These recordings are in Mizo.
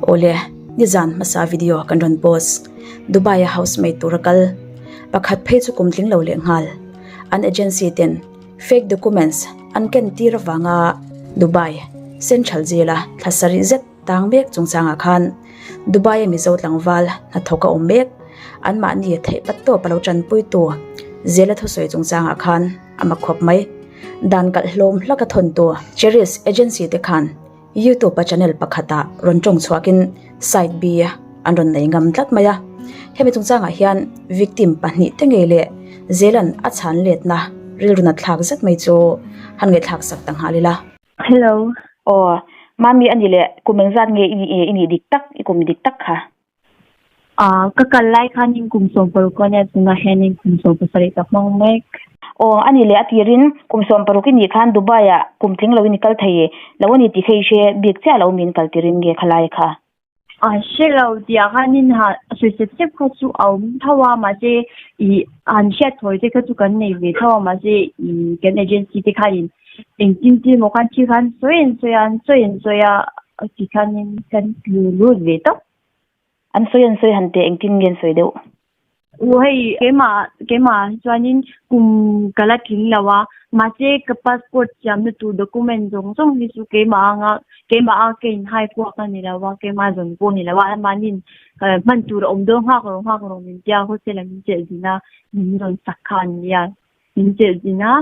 Awle, nizan hmasa video kan rawn post. Dubai a housemaid tura kal pakhat phei chu kum tling lo leh nghal. An agency ten fake documents an ken tir avanga Dubai Central Jail a thla sarih zet tang mek chungchangah khan Dubai a Mizo tlangval hnathawk a awm mek. Anmahni theih pat tawp a lo tanpuitu Zela thusawi chungchangah khan a mak khawp mai. Dan kalh hlawm hlak a thawntu Cherish Agency te khan YouTube a channel pakhatah rawn tawng chhuakin side B an rawn nei ngam tlat mai a. Hemi chungchangah hian victim pahnih te ngei leh Zelan a chhan letna rilru nat thlak zet mai chu han ngaihthlak sak ta nghal ila. Hello. Aw, Mami a ni leh kum engzat nge i nih dik tak, i kum dik tak kha? Ah, ka kal lai khanin kum 16 a nia tunah hianin kum 17 ka hmang mek. Aw, a ni leh a tirin kum 16 i nih khan Dubai ah kum tling loin i kal thei e, lo a ni tih kha i hre bik chiah lo min kal tirin nge khalai kha? A hre lo tih ah khanin ha sawi sep sep kha chu a awm tho a, mahse i han hriat thawi te kha chu kan nei ve tho a, mahse i kan agency te khanin engtin tin maw khan thil khan sawi an sawi a, an sawi an sawi a ti khanin kan tlu lut ve tawp. An sawi an sawi han teh engtin nge an sawi deuh? U hei keimah keimah ah chuanin kum ka la tling lo a, mahse ka passport siamna tur document zawng zawng hi chu keimah anga keimah a ka inhai kuak a ni lo a, keimah zawn pawh a ni lo a, mahniin hman tur a awm dawn nghak rawh nghak rawh min tia hostel ah min chelh zin a, min rawn sak kha an nia. Min chelh zin a,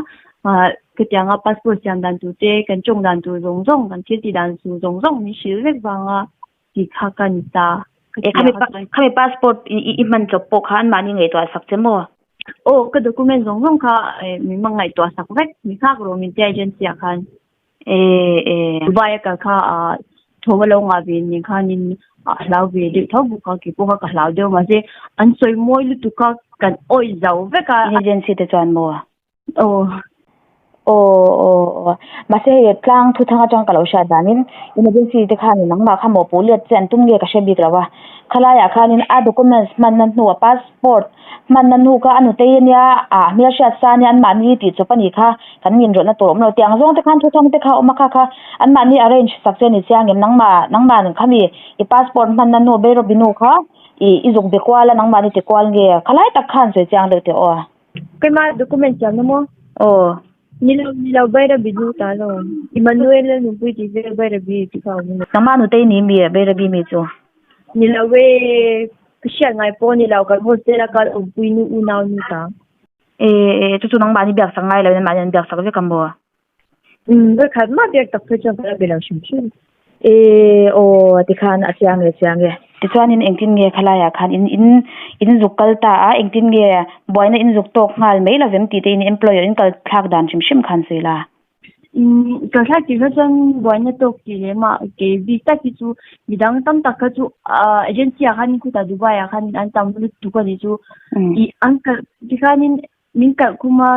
ka tianga passport siam dan tur te, kan tawng dan tur zawng zawng, kan thil tih dan tur zawng zawng min hrilh vek vanga tih kha ka ni ta. Ka ti a, khami passport i hman chawp pawh kha anmahni ngaihtuah sak che maw? Aw, ka document zawng zawng kha min hmang ngaihtuah sak vek, min nghak rawh min tia agency ah khan. E e. Dubai a kal kha tho a lo ngah ve nen khanin a hlau ve deuh tho bawk a, keipawh kha ka hlau deuh mahse an sawi mawi lutuk a kan awih zo vek a. Agency te chuan maw? Aw. Aw aw aw. Mahse hei tlang thuthang atang ka lo hriat danin emergency te khan nangmah kha mawhpuh let che an tum nge ka hre bik lo a. Khalaiah khanin a documents hmanna hnuah passport hmanna hnu kha a nutei ania a hmelhriat sa ania anmahni tih chawp a nih kha kan inrawlhna tur a awm lo tih ang zawng te khan thuthang te kha a awm a kha kha anmahni arrange sak che a ni chiang em nangmah nangmah khami i passport hmanna hnu Bairabi nu kha ih i zuk be kual a nangmahni ti kual nge khalai tak khan sawi chiang deuh teh aw. Keimah document siamna maw? Aw. Nilo nilo Bairabi nu ta lo. Emmanuel a nupui tih vel Bairabi tih kha a awm a ni. Nangmah nutei ni mi Bairabi mi chu? Nilo e, ka hriat ngai pawh nilo kan hostel a kal awmpui nu unau nu ta. E e chu chu nangmah ni biak sak ngai lo in anmahni an biak sak vek a maw? Umm vawikhat mah biak tak phei chuan ka la be lo hrim hrim. E aw tikhan a chiang e chiang e. Tichuanin engtin nge khalaiah khan in in in zuk kal ta a, engtin nge buaina in zuk tawk nghal mai lovem tih te in employer in kal thlak dan hrim hrim khan sawi la. Umm kal thlak tih kha chuan buaina tawk tih leh mah kei bik tak hi chu midang tam tak kha chu ah agency ah khan khutah Dubai ah khan an tam lutuk a nih chu. Ih an kalh tikhanin min kalh khum a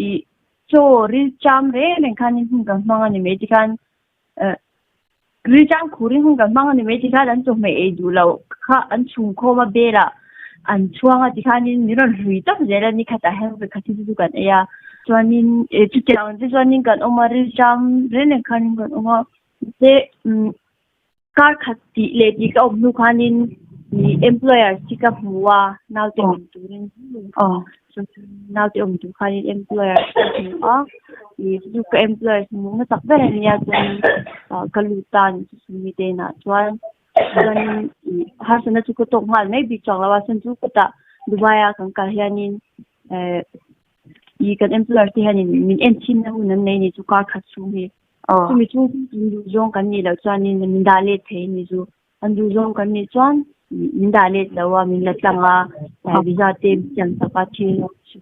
ih Chaw rilcham reng reng khan in hun kan hmang a ni mai tikhan eh rilcham khur in hun kan hmang a ni mai tikhan an chawhmeh ei duh loh kha an chhung khawm a belah an chhuang a tikhanin min rawn hlui tawp zel a ni khatah hian vawikhat hi chu chu kan ei a chuanin eh chutiang ang te chuanin kan awm a rilcham reng reng khanin kan awm a mahse umm Kar khat tih leh tih ka awm hnu khanin ih employer hi ka hmu a, naute awm turin naute awm tur khanin employer ka hmu a, ih chu ka employer hmu hmasak ber a nia chuan ka lut ta a ni chu chumi te inah chuan chuanin ih harsatna chu ka tawk nghal mai bik chuang lo a chhan chu kawtah Dubai a kan kal hianin eh ih kan employer te hianin min en chhinna hun an nei a ni chu kar khat chhung hi. Chumi chung chu kan duh zawng kan nih loh chuanin min dah let thei a ni chu. Kan duh zawng kan nih chuan min dah let lo a, min la tlang a, visa te min siam sak a, thil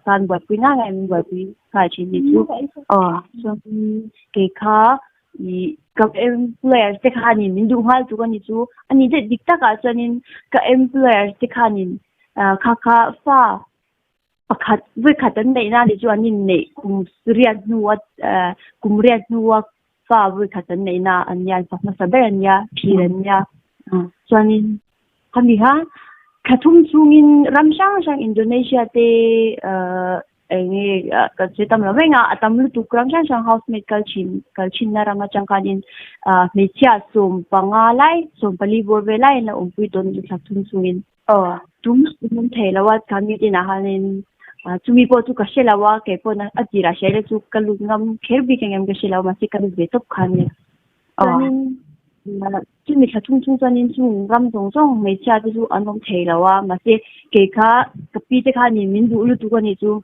khan buaipui ngai ngai min buaipui nghal thin ni chu. Chuan kei kha ih ka employer te khanin min duh nghal tuk a ni chu. A ni daih dik takah chuanin ka employer te khanin kha kha fa Pakhat vawikhat an neih na nih chu an inneih kum riat hnua kum riat hnua fa vawikhat an neih na an nia an fa hmasa ber an nia phir an nia chuanin khami kha thla thum chhungin ram hrang hrang Indonesia te. Eng nge ka che tam lo reng a, a tam lutuk ram hrang hrang housemaid kal thin kal thinna ram atang khanin ah hmeichhia 15 lai 14 bawr vel laiin a awmpui tawn chu thla thum chungin tum tum thei lo a kha meeting ah khanin ah chumi pawh chu ka hre lo a kei pawh a tirah hria ila chu ka lut ngam kher bik ang em ka hre lo mahse ka lut ve tawp kha a nia. Chuanin chumi thla thum chhung chuanin chung ram zawng zawng hmeichhia te chu an awm thei lo a mahse kei kha ka pi te khanin min duh lutuk a nih chu.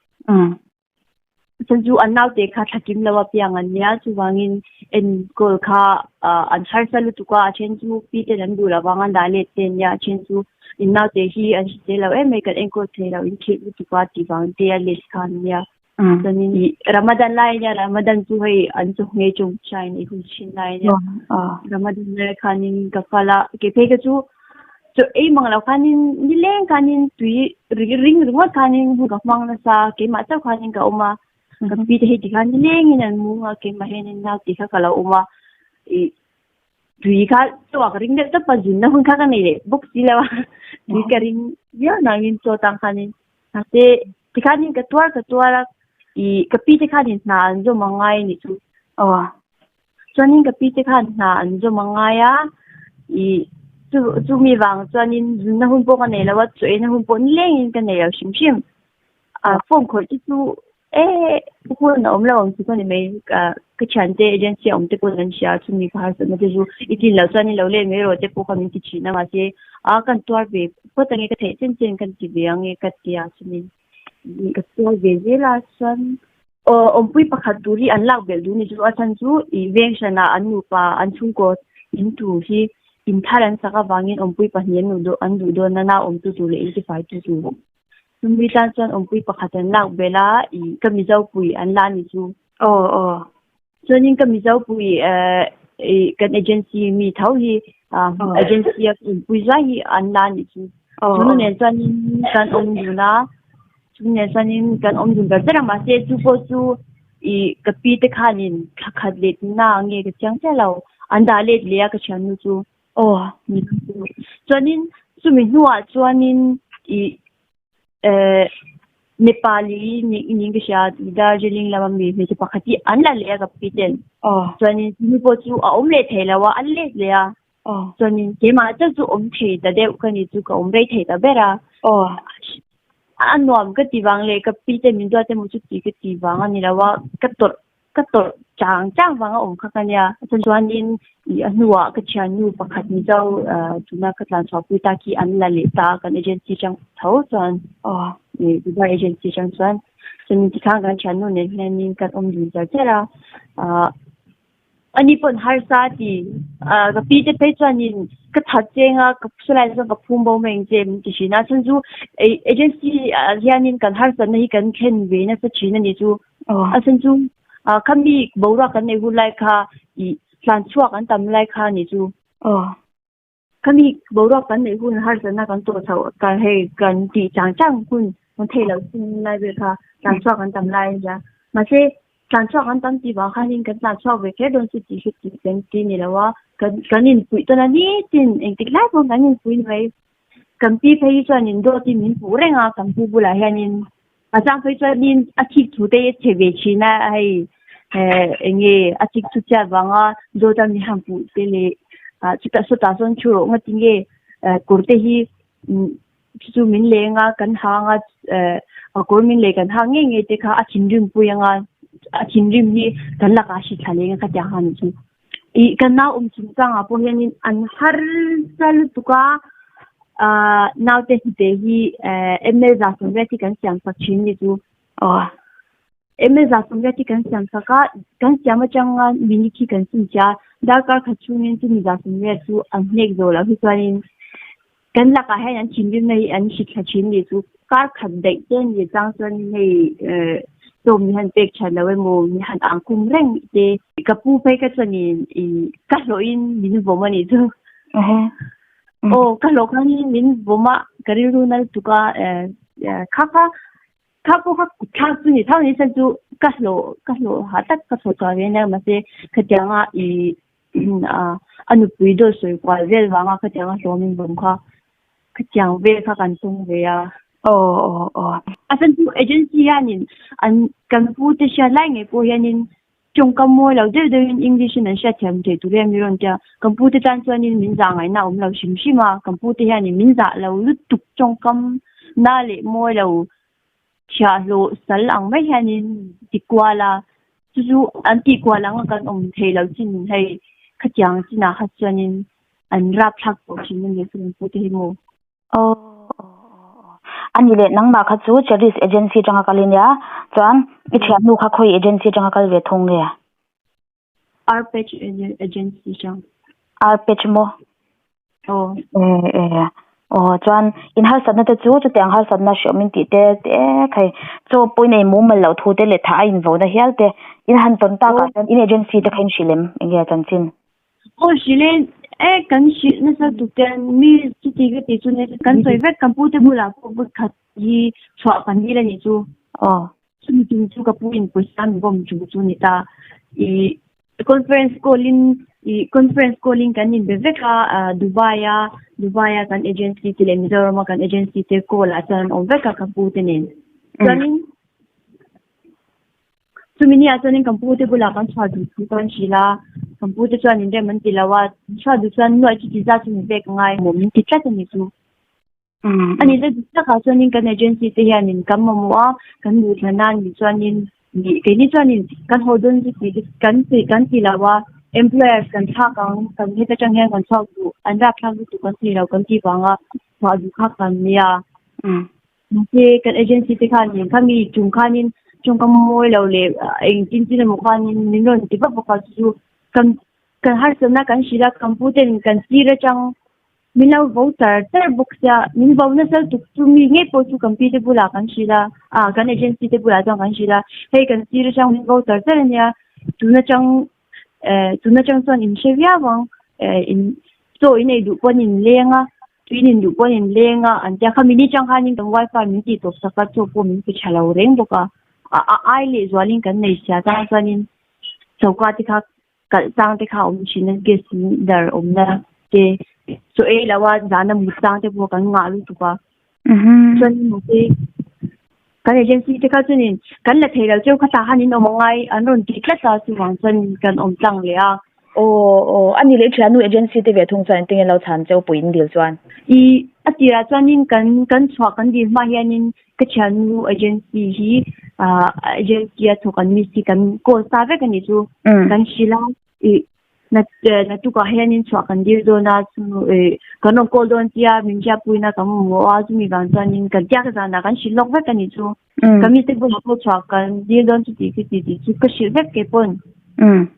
Chuan chu an naute kha thla kim lo a piang an nia chuvangin enkawl kha an harsa lutuk a a then chu pi ten an duh lo vang an dah let te ania a then chu in naute hi an hrisel lo em mai kan enkawl thei lo in khirh lutuk a tih vang te a let kha an nia. Chuanin Ramadan lai ania Ramadan chu hei an chaw nghei chung hrain i hun thin lai ania Ramadan lai khanin ka kal a ke phei ka chu chaw ei mang lo khanin nileng khanin tui ring ringawt khanin hun ka hmang nasa keimah chauh khanin ka awm a ka pi te hei tikhan nilengin an mung a keimah hianin nau tih kha ka lo awm a ih tui kha chaw ah ka ring deuh tawp a zunna hun kha ka nei leh bawk si lo a tui ka ring viau nangin chaw tang khanin mahse tikhanin ka tuar ka tuar a ih ka pi te khanin hna an zawm a ngai a nih chu. Chuanin ka pi te khan hna an zawm a ngai a, ih chu chumi vang chuanin zunna hun pawh ka nei lo a, chaw eina hun pawh nilengin ka nei lo hrim hrim. A phone khawih te chu e hun a awm lo ang chu ka ni mai, ka ka thiante agency a awm te pawhin an hria a, chumi ka harsatna te chu i tlin loh chuan i lo let mai rawh te pawh kha min ti thin a, mahse a kan tuar ve phawt ange ka theih chen chen kan ti ve ange ka ti a chumin ka tuar ve zel a chuan Aw, awmpui pakhat tur hi an lak belh duh ni chu a chhan chu ih veng hranah an nupa an chhungkaw in tur hi in thar an sak avangin awmpui pahnih an duh an duh dawn a nau awmtu tur leh intifai tu tur. Chumi tan chuan awmpui pakhat an lak belh a ih ka Mizo pui an la ni chu. Aw aw. Chuanin ka Mizo pui eh ih kan agency mi tho hi ah agency a awmpui zai hi an la ni chu. Chu nen chuanin kan awm dun a. Chung nen chuanin kan awm dun ber ber a, mahse chu pawh chu ih ka pi te khanin thla khat let na nge ka chiang chiah lo, an dah let leh a ka thiannu chu. Aw. Chuanin chumi hnuah chuanin ih eh Nepali niin ka hria Darjeeling lama mi hmeichhe pakhat hi an la leh a ka pi ten. Aw. Chuanin chumi pawh chu a awm leh thei lo a, an let leh a. Aw. Chuanin keimah chauh chu awm thei ta deuh ka ni chu ka awm rei thei ta ber a. Aw. A nuam ka ti vang leh ka pi te min duat emaw chu ti ka ti vang a ni lo a, ka tawrh ka tawrh chang chang vang a awm kha ka nia. Chuanin ih a hnuah ka thiannu pakhat Mizo tuna ka tlan chhuahpui ta khi an la leh ta a kan agency chang tho chuan ih Dubai agency chang chuan chuanin tikhan kan thiannu nen hianin kan awm dun char char a ah Ani pawn harsa a ti. Ka pi te phei chuanin ka that cheng a, ka saw lai chuan ka phum bo mai ang che min ti thin a. Chhan chu agency ah hianin kan harsatna hi kan thlen ve nasa thin a ni chu. A chhan chu khami boruak kan neih hun lai kha ih tlan chhuak an tam lai kha a ni chu. Khami boruak kan neih hun harsatna kan tawh chhoh kan hei kan tih chang chang hun kan theih loh chin lai vel kha tlan chhuak an tam lai a nia. Mahse tlan chhuak an tam tih vang khanin kan tlan chhuak ve kher dawn chu tih hi tih kan ti ni lo a, kan kan inpuih tawn a nitin engtik lai pawh kan inpui ni mai. Kan pi phei hi chuanin dawtin min puh reng a kan pu bulah hianin A chang phei chuanin a thik thu te hi a chhe ve thin a, hei eng nge a thik thu chhiat vanga dawt a mi han puh te leh ah chutah sawtah sawn thu rawh ngawt tinge kawr te hi chu chu min leng a kan hang a a kawr min lei kan hang ngei ngei te kha a thinrim pui anga a thinrim hi kan lakah a hri thla leng a khatiang han chu. Ih ka nau awm chungchangah pawh hianin an harsa lutuk a, ah naute hnute hi eh ml 180 hi kan siam sak thin ni chu. Aw. Ml 180 hi kan siam sak a, kan siam atanga minute hi kan chhinchhiah a, darkar khat chhungin chumi 180 chu an hnek zawh loh hi chuanin Kan lakah hian an thinrimna hi an hri thla thin nih chu kar khat daih te ni chang chuan hei chaw mi han pek that lo emaw mi han ang kum reng te ka pu phei ka chuan in ih ka hlawhin min vawm a nih chu aw ka hlawh khanin min vawm a ka rilru na lutuk a kha kha kha pawh kha kut thlak chu ni tho ni chhan chu ka hlawh ka hlawh ha tak ka thawh chhuah ve ania mahse khatianga ih a nupui dawt sawi kual vel vanga khatianga hlawmin vawm kha khatiang vel kha kan tum ve a. Aw aw aw. A chhan chu agency hianin an kan pu te hriat lai ngei pawh hianin tawngkam mawi lo deuh deuhin English in an hriat thiam theih tur em ni rawn tia. Kan pu te tan chuanin min zah ngaihna a awm lo hrim hrim a, kan pu te hianin min zah lo lutuk tawngkam na leh mawi lo chhiahhlawh sal ang mai hianin ti kual a, chu chu an tih kual anga kan awm thei lo chin hei khatiang chinah kha chuanin an rapthlak tawh thin a ni chu kan pu te hi maw. Aw aw aw a ni leh nangmah kha chu Cherish Agency atanga kal i nia chuan i thiannu kha khawi agency atanga kal ve thung nge? Arpech Agency atang. Arpech maw? Aw. E e aw chuan in harsatna te chu chutiang harsatna hreawm in tih te te khai chaw pawh in ei mumal loh thu te leh thah a invo na hial te in han tawn takah chuan in agency te kha in hrilh em eng nge a chanchin? Aw hrilh e, e kan hrilh nasa tuk te mi chuti ka tih chu kan sawi vek kan pu te bulah pawh vawi khat hi chhuah kan dil a nih chu. Aw. Chumi tum chu ka pu in pawisa min bawm chung chu ni ta. I conference call in i conference call in kan inbe vek a Dubai a Dubai a kan agency te leh Mizoram a kan agency te call ah chuan an awm vek a ka pu te nen. Chuanin Chumi ni ah chuanin kan pu te bulah kan chhuah duh thu kan hrilh a, kan pu te chuan inrem an ti lo a, chhuah duh chuan nuaih chu ti zat chu min pek angai maw min ti tlat a ni chu. A nih leh dik takah chuanin kan agency te hianin kan mamawh a, kan duh thlan a nih chuanin nih keini chuanin kan haw dawn chu tih kan ti kan ti lo a, employers kan thlak ang, kan heta tang hian kan chhuak duh, an rapthlak lutuk kan thei lo kan tih vanga chhuah duh kha kan nia. Mahse, kan agency te khanin khami chung khanin tawngkam mawi lo leh engtin tin emaw khanin min rawn ti vak vak a, chu chu kan kan harsatna kan hrilh a, kan pu ten kan sir atang min lo vo char char bawk sia, min vo nasa tuk chu mi ngei pawh chu kan pi te bulah kan hrilh a, ah kan agency te bulah chuan kan hrilh a, hei kan sir atang min vo char char ania, tun atang eh tun atang chuan in hre viau ang eh in chaw in ei duh pawn in leng a tui in duh pawn in leng a an tia khami ni chang khanin kan wifi min tih tawp sak a chaw pawh min pe tha lo reng bawk a a ai leh zualin kan nei sia chang chuanin choka te kha kalh chang te kha a awm thin a gas cylinder awmna te chaw ei lo a zana mut chang te pawh kan ngah lutuk a. Chuan mahse kan agency te kha chuanin kan la thei lo cheu kha tah khan in awm angai an rawn ti tlat a chuvang chuan kan awm tlang leh a. Aw aw a ni leh thiannu agency te ve thung chuan engtin nge lo chhan cheu pui in dil chuan? I a tirah chuanin kan kan chhuah kan dil hma hianin ka thiannu agency hi ah agency a thawk an miss hi kan call sa vek a nih chu kan hrilh a i Na tukah hianin chhuah kan dil dawn a, kan rawn call dawn tia min hriatpuina kan mamawh a, chumi vang chuanin kan tiak zanah kan hrilh lawk vek a nih chu. Ka mite bulah pawh chhuah kan dil dawn chuti chuti tih chu ka hrilh vek kei pawn.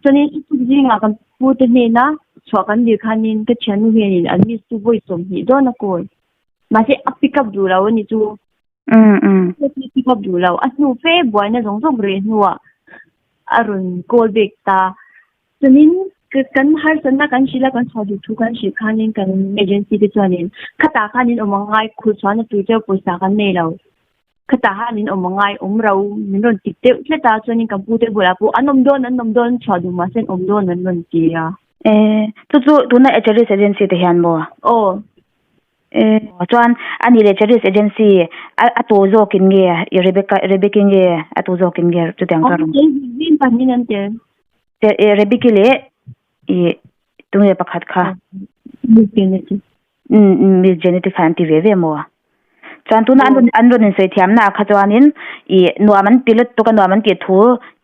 Chuanin i tuk zingah kan pute hnena chhuah kan dil khanin ka thiannu hianin an miss chu vawi 20 dawn a call. Mahse a pick up duh lo a nih chu. A pick up duh lo. A hnu fe buaina zawng zawng reh hnuah a rawn call back ta. Chuanin kan harsatna kan hrilh a, kan chhuah duh thu kan hrilh khanin kan agency te chuanin khatah khanin awm angai khur chhuahna tur cheu pawisa kan nei lo. Khatah khanin awm angai awm ro min rawn ti deuh tlat a, chuanin kan pute bulah pawh an awm dawn an awm dawn chhuah duh mahse an awm dawn an rawn ti a. E, chu chu tuna Echaris agency te hian maw? Aw. E, chuan a nih leh Cherish Agency a a tu zawkin nge i Rebecca Rebecca nge a tu zawkin nge chutiang chuan rawn. Zin pahnih an tel. E Rebecca leh i tunge pakhat kha. Miss Janet. Um Miss Janet kha an ti ve ve maw? Chuan tuna an rawn an rawn insawi thiamna ah kha chuanin i nuam an ti lutuk a nuam an tih thu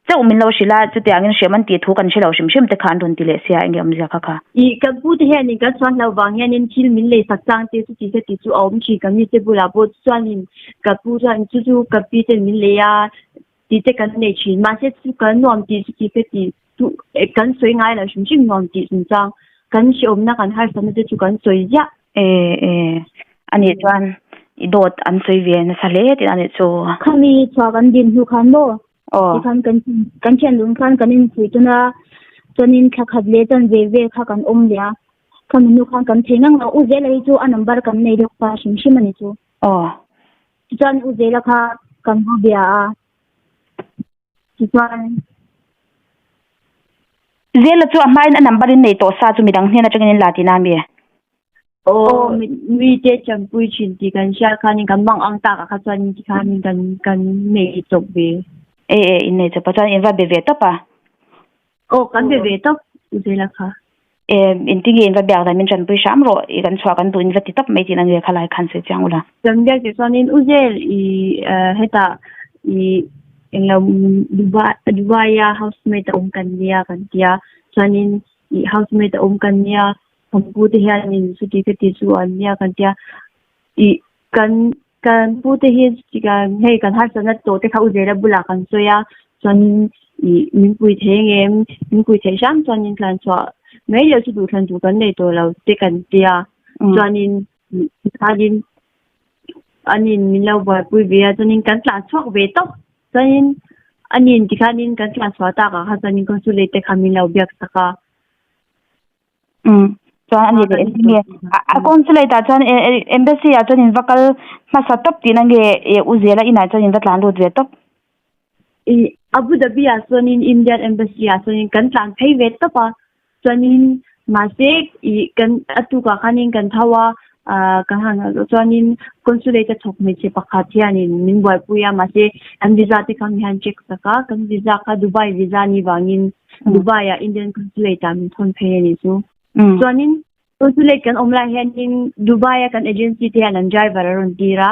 Chauh min lo hrilh a, chutiangin hriam an tih thu kan hre lo hrim hrim te kha an rawn ti leh sia, enge awmzia kha kha. I kan pu te hianin kan chuan hlo vang hianin thil min lei sak chang te chuti te ti chu a awm thin kan mite bulah pawh chuanin ka pu chuan chu chu ka pi ten min lei a tih te kan nei thin mahse chu kan nuam tih chuti te ti chu kan sawi ngai lo hrim hrim nuam tih chungchang kan hreawmna kan harsatna te chu kan sawi ziah. E e anih chuan i dawt an sawi ve nasa hle tih anih chu. Khami chhuah kan din hnu khan maw Aw. Tikhan kan kan thian lung khan kan inpui tawn a, chuanin thla khat leh chan ve vel kha kan awm leh a. Khami hnu khan kan thei ngang lo, U Zela hi chu a number kan nei lawk ta hrim hrim a ni chu. Aw. Tichuan U Zela kha kan va bia a, tichuan. Zela chu a hmain a number in nei tawh sa chu midang hnen atangin in la tihna a mi? Aw mite tanpui thin tih kan hriat khanin kan mang ang tak ah kha chuanin tikhanin kan kan nei chawp ve. E e in nei chawp a chuan in va be ve tawp a. Aw kan be ve tawp u Zela kha. E engtin nge in va biak dan min tanpui hram rawh i kan chhuah kan duh in va ti tawp mai tih na nge khalai khan sawi chiang ula. Kan biak tih chuanin u Zel i hetah i englo Dubai Dubai a housemate a awm kan nia kan tia chuanin i housemate a awm kan nia Kan pu te hianin chuti ka ti chu an nia kan tia ih kan kan pu te hi chuti kan hei kan harsatna tawh te kha u zela bulah kan sawi a chuanin ih min pui thei ang em min pui theih hram chuanin tlan chhuah mai loh chu duhthlan tur kan nei tawh lo te kan tia chuanin ih tikhanin anin min lo buaipui ve a chuanin kan tlan chhuak ve tawp chuanin anin tikhanin kan tlan chhuah takah kha chuanin consulate te kha min lo biak sak a. Um chuan ani leh engtin nge a consulate ah chuan embassy ah chuan in va kal hmasa tawp tihna nge eh u zela inah chuan in va tlan lut ve tawp. Ih Abu Dhabi ah chuanin Indian embassy ah chuanin kan tlan phei ve tawp a chuanin mahse ih kan a tukah khanin kan tho a ah kan han chuanin consulate a thawk hmeichhe pakhat hianin min buaipui a mahse kan visa te kha mi han check sak a kan visa kha Dubai visa ni vangin Dubai ah Indian consulate ah min thawn phei a nih chu. Chuanin consulate kan awm lai hianin Dubai a kan agency te hian an driver a rawn tir a.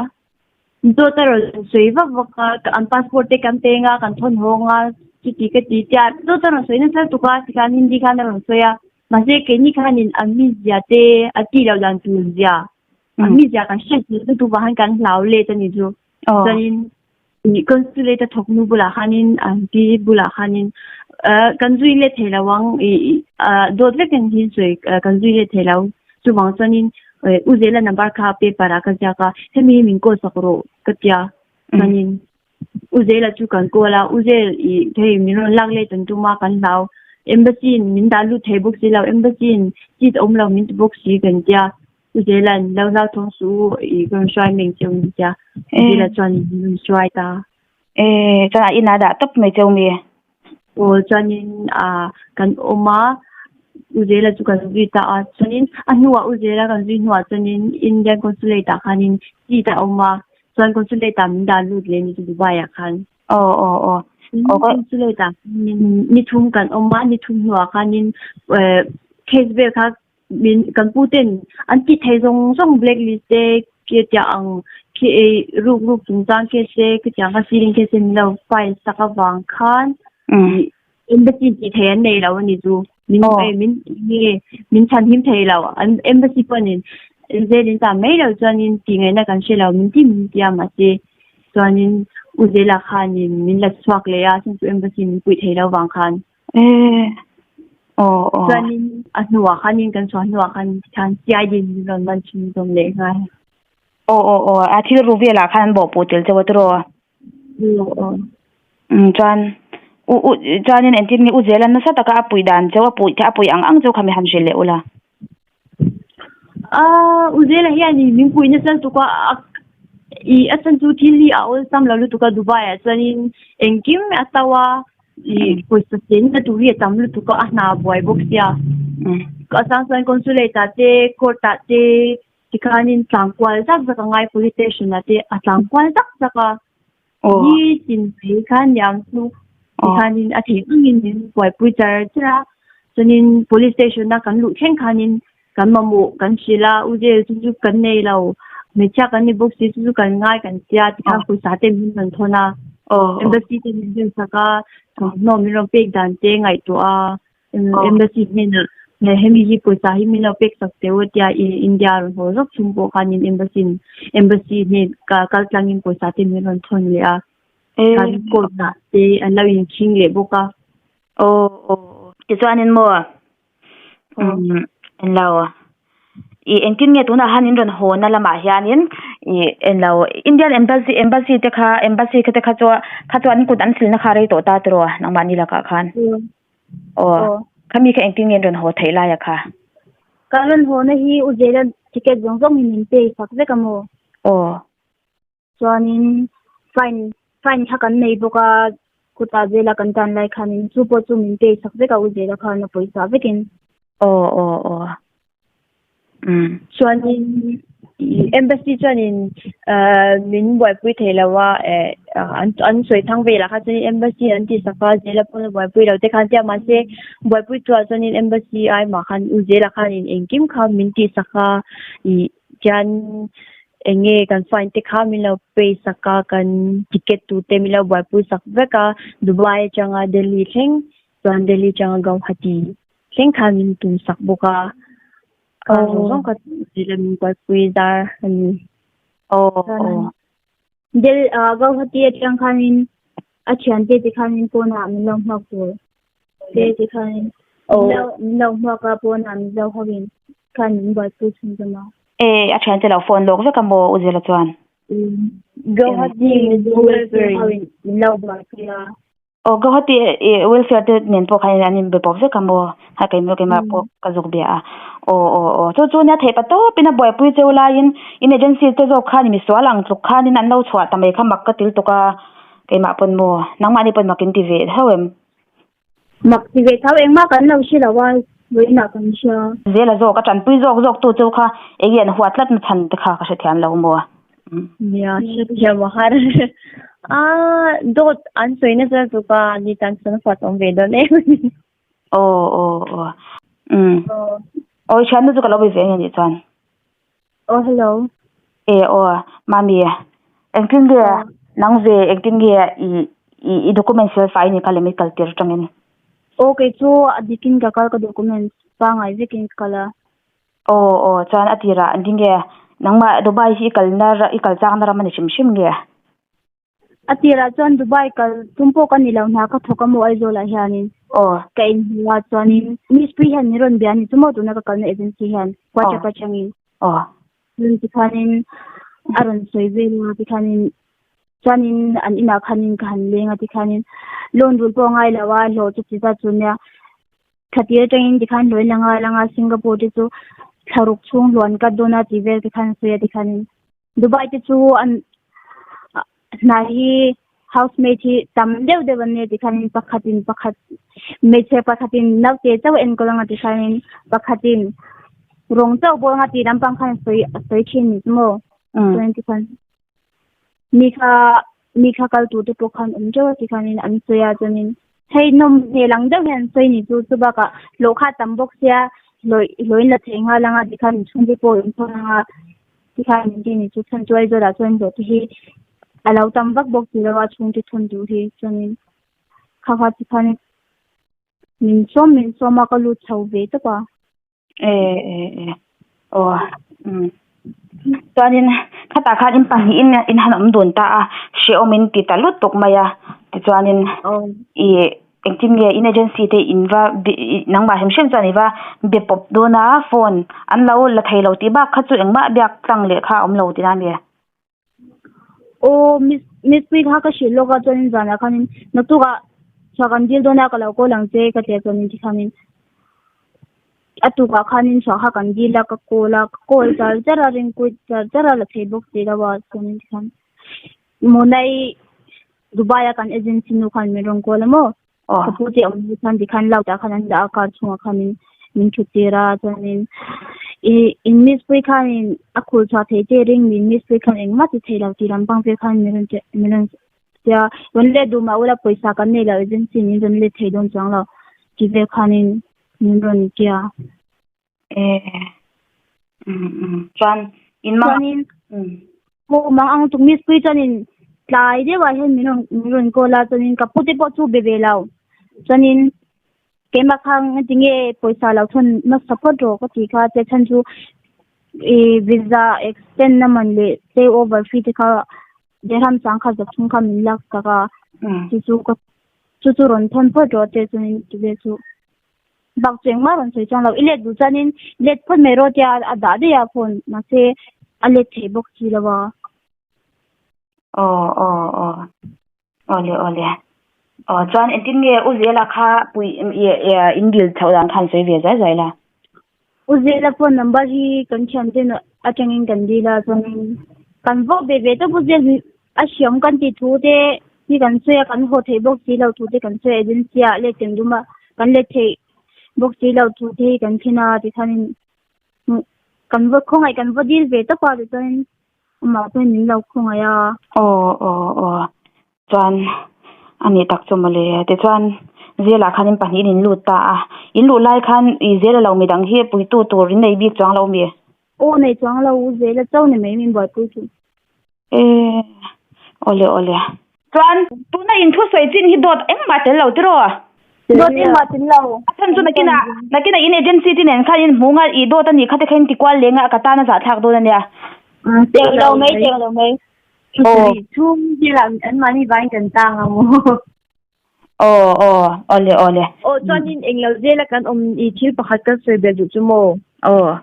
Dawt a rawn sawi vak vak a, an passport te kan peng a, kan thawn hawng a, chuti ka ti tia dawt a rawn sawi nasa lutuk a, tikhan Hindi khan a rawn sawi a. Mahse keini khanin an mizia te a tih loh dan tur zia, an mizia kan hriat lutuk vang khan kan hlau let a nih chu. Chuanin Consulate a thawk nu bulah khanin an pi bulah khanin kan zui let thei lo ang ih dawt vek ang hi sawi kan zui let thei lo chuvang chuanin u zela number kha paper ah ka ziak a hemi hi min call sak rawh ka tia chuanin u zela chu kan call a u zel ih hei min rawn lak let an tum a kan hlau embassy in min dah lut thei bawk si lo embassy in seat a awm lo min ti bawk si kan tia. U Zelan, lo hlau thawng suh u, i ka rawn hruai mai cheu ni tia. U Zela chuan min rawn hruai ta. E, chuan a inah dah tawp mai cheu mi? Aw, chuanin a kan awm a, U Zela chu kan zui ta a. Chuanin a hnuah U Zela kan zui hnuah chuanin Indian Consulate ah khanin seat a awm a, chuan Consulate ah min dah lut leh ni chu Dubai ah khan. Aw, aw, aw. Consulate ah khanin ni thum kan awm a, ni thum hnuah khanin case vel kha min kan pu ten an ti thei zawng zawng blacklist te khi tiang ang khi ei ruk ruk chungchang case te khi tiang kha ceiling case te min lo file sak avang khan embassy tih thei an nei lo a ni chu min min nge min chhan him thei lo an embassy pawhin zelin ta mai lo chuanin tih ngaihna kan hre lo min ti min tia mahse chuanin u zela khanin min la chhuak leh a chhan chu embassy min puih thei lo vang khan. Aw aw. Chuanin a hnuah khanin kan chhuah hnuah khan tikhan CID in min rawn man thin zawm leh nghal. Aw aw aw a thil ru velah khan an bawhpuh tel chauh a tiraw? Aw aw. Um chuan u u chuanin engtin nge u Zela nasa taka a puih dan chauh a puih a puih ang ang chu kha mi han hrilh leh ula. Ah u Zela hianin min puih nasa lutuk a ih a chhan chu thil hi a awlsam lo lutuk a Dubai ah chuanin engkim a to a. Ih pawisa chen na tur hi a tam lutuk a a hna buai bawk sia. A chang chuan consulate ah te court ah te tikhanin tlang kual zak zak a ngai police station ah te a tlang kual zak zak a. Ni tin mai khan niang chu tikhanin a theih angin min buaipui char char a. Chuanin police station a kan luh thleng khanin kan mamawh kan hrilh a, u jail chu chu kan nei lo, hmeichhia kan ni bawk si chu chu kan ngai kan tia tikhan pawisa te min rawn thawn a, embassy te min rawn sak a, thawmhnaw min rawn pek dan te ngaihtuah a, embassy hnenah hemi hi pawisa hi min lo pek sak teh u tia India rawn haw zawk chung pawh khanin embassy embassy hnen kal tlangin pawisa te min rawn thawn leh a, kan court ah te an lo inkhing leh bawk a. Aw aw tichuanin maw Umm englo ih engtin nge tunah hian in rawn haw na lamah hianin ih englo Indian embassy embassy te kha embassy te kha chu kha chuan kut an silna kha rei tawh ta tiraw nangmahni lakah khan aw khami kha engtin nge in rawn haw theih lai a kha. Kan rawn haw na hi u Zela ticket zawng zawng in min pay sak vek a maw? Aw. Chuanin fine fine kha kan nei bawk a, kutah zela kan tan lai khanin chu pawh chu min pay sak vek a, u zela khan a pawisa vekin. Aw aw aw. Chuanin embassy chuanin min buaipui thei lo a an an sawi thang velah kha chuanin embassy an tih sak a zela pawn a buaipui lo te khan tia mahse buaipui tuah chuanin embassy ai mah khan u zela khanin engkim kha min tih sak a ih chuan eng nge kan fine te kha min lo pay sak a kan ticket tur te min lo buaipui sak vek a Dubai atanga Delhi thleng chuan Delhi atanga Guwahati thleng khan min tum sak bawk a ka zawng zawng kha zela min buaipui zar a ni. Aw. Del Guwahati atang khanin a thiante te khanin pawnah min lo hmuak tur te ti khanin min lo hmuak a pawnah Mizo hoin khan min buaipui chhun zawm a. E a thiante lo phone lawk vek a maw U Zela chuan? Guwahati Mizo hoin min lo buaipui a. Aw Guwahati welfare te nen pawh khan an inbe pawp vek a maw? Ha keimah keimah pawh ka zuk bia a. Aw aw aw chu chu nia theih pa tawpin a buaipui cheu laiin in agency te zawk khan misual ang tluk khanin an lo chhuah ta mai kha mak ka til tuk a keimah pawn maw nangmahni pawn mak in ti ve tho em? Mak ti ve tho engmah kan lo hre lo a vawiinah kan hria. Zela zawk a tanpui zawk zawk tu chu kha enge an huat tlat na chhan te kha ka hrethiam lo maw? Nia hrethiam a har a dawt an sawi nasa lutuk a ni tan chuan a huat awm ve dawn em a ni. Aw aw aw umm aw i thiannu chu ka lo be ve nge nih chuan. Aw hello. E aw mami engtin nge nang ve engtin nge i i document fel fai ni kha lem i kal tir atangin. Aw kei chu a dikin ka kal ka documents pangai vekin ka kal a. Aw aw chuan a tirah engtin nge nangmah Dubai hi i kalna i kal changna ram a ni hrim hrim nge? A tirah chuan Dubai kal tum pawh ka ni lo hna ka thawk a maw Aizawlah hianin ka inhmu a chuanin Miss Pui hian min rawn bia a ni chu maw tuna ka kalna agency hian WhatsApp atangin chuan tikhanin a rawn sawi vel a tikhanin chuanin an inah khanin ka han leng a tikhanin loan rul pawh a ngai lo a hlawh chu ti zat chu nia Thla tir atangin tikhan hlawin a ngai ang a, Singapore te chu thla ruk chhung hlawh an cut dawn a tih vel te khan a sawi a tikhanin Dubai te chu an hna hi housemaid hi tam deuh deuh an nia tikhanin pakhatin pakhat hmeichhe pakhatin naute chauh a enkawl anga tikhanin pakhatin rawng chauh bawl anga tih lampang khan a sawi a sawi thin ni chu maw chuan tikhan mi kha mi kha kal tur te pawh khan awm teuh a tikhanin an sawi a chuanin hei nawm hmel ang deuh hian an sawi ni chu chu bakah hlawh kha a tam bawk sia hlawih hlawhin la thei nghal ang a tikhan inchhungte pawh in thawn ang a tikhan min ti ni chu chhan chu Aizawlah chuan hlawh te hi a lo tam vak bawk si lo a chhungte thawn tur hi chuanin kha kha tikhanin min sawm min sawm a ka lut chho ve tawp a. E e e aw umm chuanin khatah khan in pahnihin in han awm dun ta a hrehawm in ti ta lutuk mai a tichuanin ih engtin nge in agency te in va nangmah hrim hrim chuan i va be pawp dawn a phone an lo la thei lo tih bak kha chu engmah biak tlang leh kha a awm lo tihna a ni. Aw miss miss pui kha ka hrilh lawk a chuanin zanah khanin naktukah chhuah kan dil dawn a ka lo call ang che ka ti a chuanin tikhanin a tukah khanin chhuah kha kan dil a ka call a ka call char char a ring kuit char char a la thei bawk si lo a chuanin tikhan Monai Dubai a kan agency nu khan min rawn call a maw ka pu te awm hnu khan tikhan loud ah khan an dah a car chhungah khanin min thut tir a chuanin ih in miss pui khanin a khur chhuah thei che ring min miss pui khan engmah ti thei lo tih lampang vel khan min rawn che min rawn tia rawn let duh mah ula pawisa kan nei lo agency min rawn let thei dawn chuang lo tih vel khanin min rawn tia. E chuan in mang chuanin aw mang ang tuk miss pui chuanin tlai deuhah hian min rawn min rawn call a chuanin ka pute pawh chu be ve lo chuanin keimah kha engtinge pawisa lo thawn nasa phawt rawh ka tih kha che chhan chu ih visa extend na man leh stay over fee te kha dirham sangkhat za thum kha min lak sak a chu chu ka chu chu rawn thawn phawt rawh che chuanin ti vel chu. Bak chu engmah rawn sawi chuang lo. I let duh chuanin let phawt mai rawh tia a dah daih a phone mahse a let thei bawk si lo a. Aw aw aw awle awle aw chuan engtin nge U Zela kha pui in dil chhoh dan khan sawi ve zai zai la. U Zela phone number hi kan thian ten atangin kan dil a chuanin kan vawk ve ve tawp U Zel a hriam kan tih thu te hi kan sawi a kan haw theih bawk si lo thu te kan sawi a agency ah let kan dum a kan let theih bawk si lo thu te hi kan thlen a tikhanin. Kan va khawngaih kan va dil ve tawp a tichuanin amah pawhin min lo khawngaih a. Aw aw aw chuan a nih tak chu mawle tichuan zel ah khan in pahnih in in lut ta a in luh lai khan i zel a lo midang hi puitu tur in nei bik chuang lo mi? Aw nei chuang lo zel a cho ni mai min buaipui chu. E awle awle. Chuan tuna in thusawi chin hi dawt engmah tel lo tiraw? Dawt engmah tel lo. A chhan chu nakinah nakinah in agency te nen khan in hmu nga i dawt a nih kha te kha in ti kual leng a ka tan a zahthlak dawn a nia. Teng lo mai teng lo mai. Aw. Chhung velah anmahni vangin kan tang ang maw? Aw aw awle awle. Aw chuanin englo zela kan awm i thil pakhat kan sawi belh duh chu maw? Aw.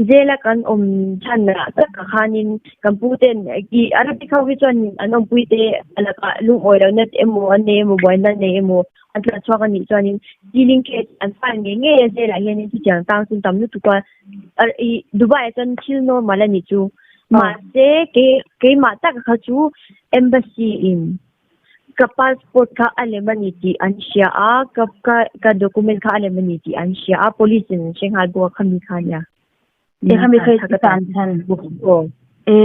Jail a kan awm chhan ah takah khanin kan pu ten i Arabic ho hi chuan an awmpui te a lakah lungawi lohna te emaw an nei emaw buaina an nei emaw an tlan chhuak a nih chuanin stealing case an file ngei ngei a jail ah hianin chutiang tang chu tam lutuk a i Dubai ah chuan thil normal a nih chu mahse keimah takah kha chu embassy in Ka passport kha a lem a ni tih an hria a, ka ka ka document kha a lem a ni tih an hria a, police in an hre nghal bawk a khami kha nia. E khami kha i tan chhan. Aw. E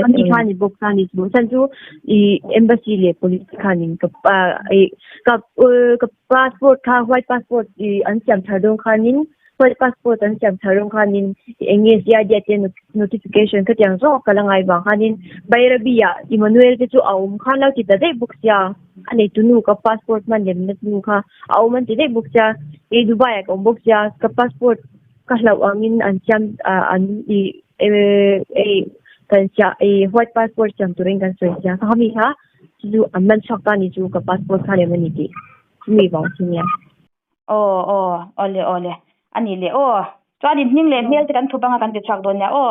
Khami kha ni bawk ta ni chu. Chan chu i embassy leh police khanin ka i ka ka passport kha white passport i an siam thar dawn khanin White passport an siam thar rawng khanin eng nge CID te notification kha tiang zawk ka la ngai vang khanin Bairabi ah Emmanuel te chu a awm khan lo ti ta daih bawk sia a nei tunu ka passport hman lem na nu kha a awm an ti daih bawk sia kei Dubai ah ka awm bawk sia ka passport ka hlauh angin an siam an i kan sia i white passport siam turin kan sawi sia kha mi kha chu an man chhuak ta ni chu ka passport kha lem a ni tih chumi vang chu nia. Aw aw awle awle a nih leh aw chuan in hming leh hmel te kan thup anga kan ti chhuak dawn nia aw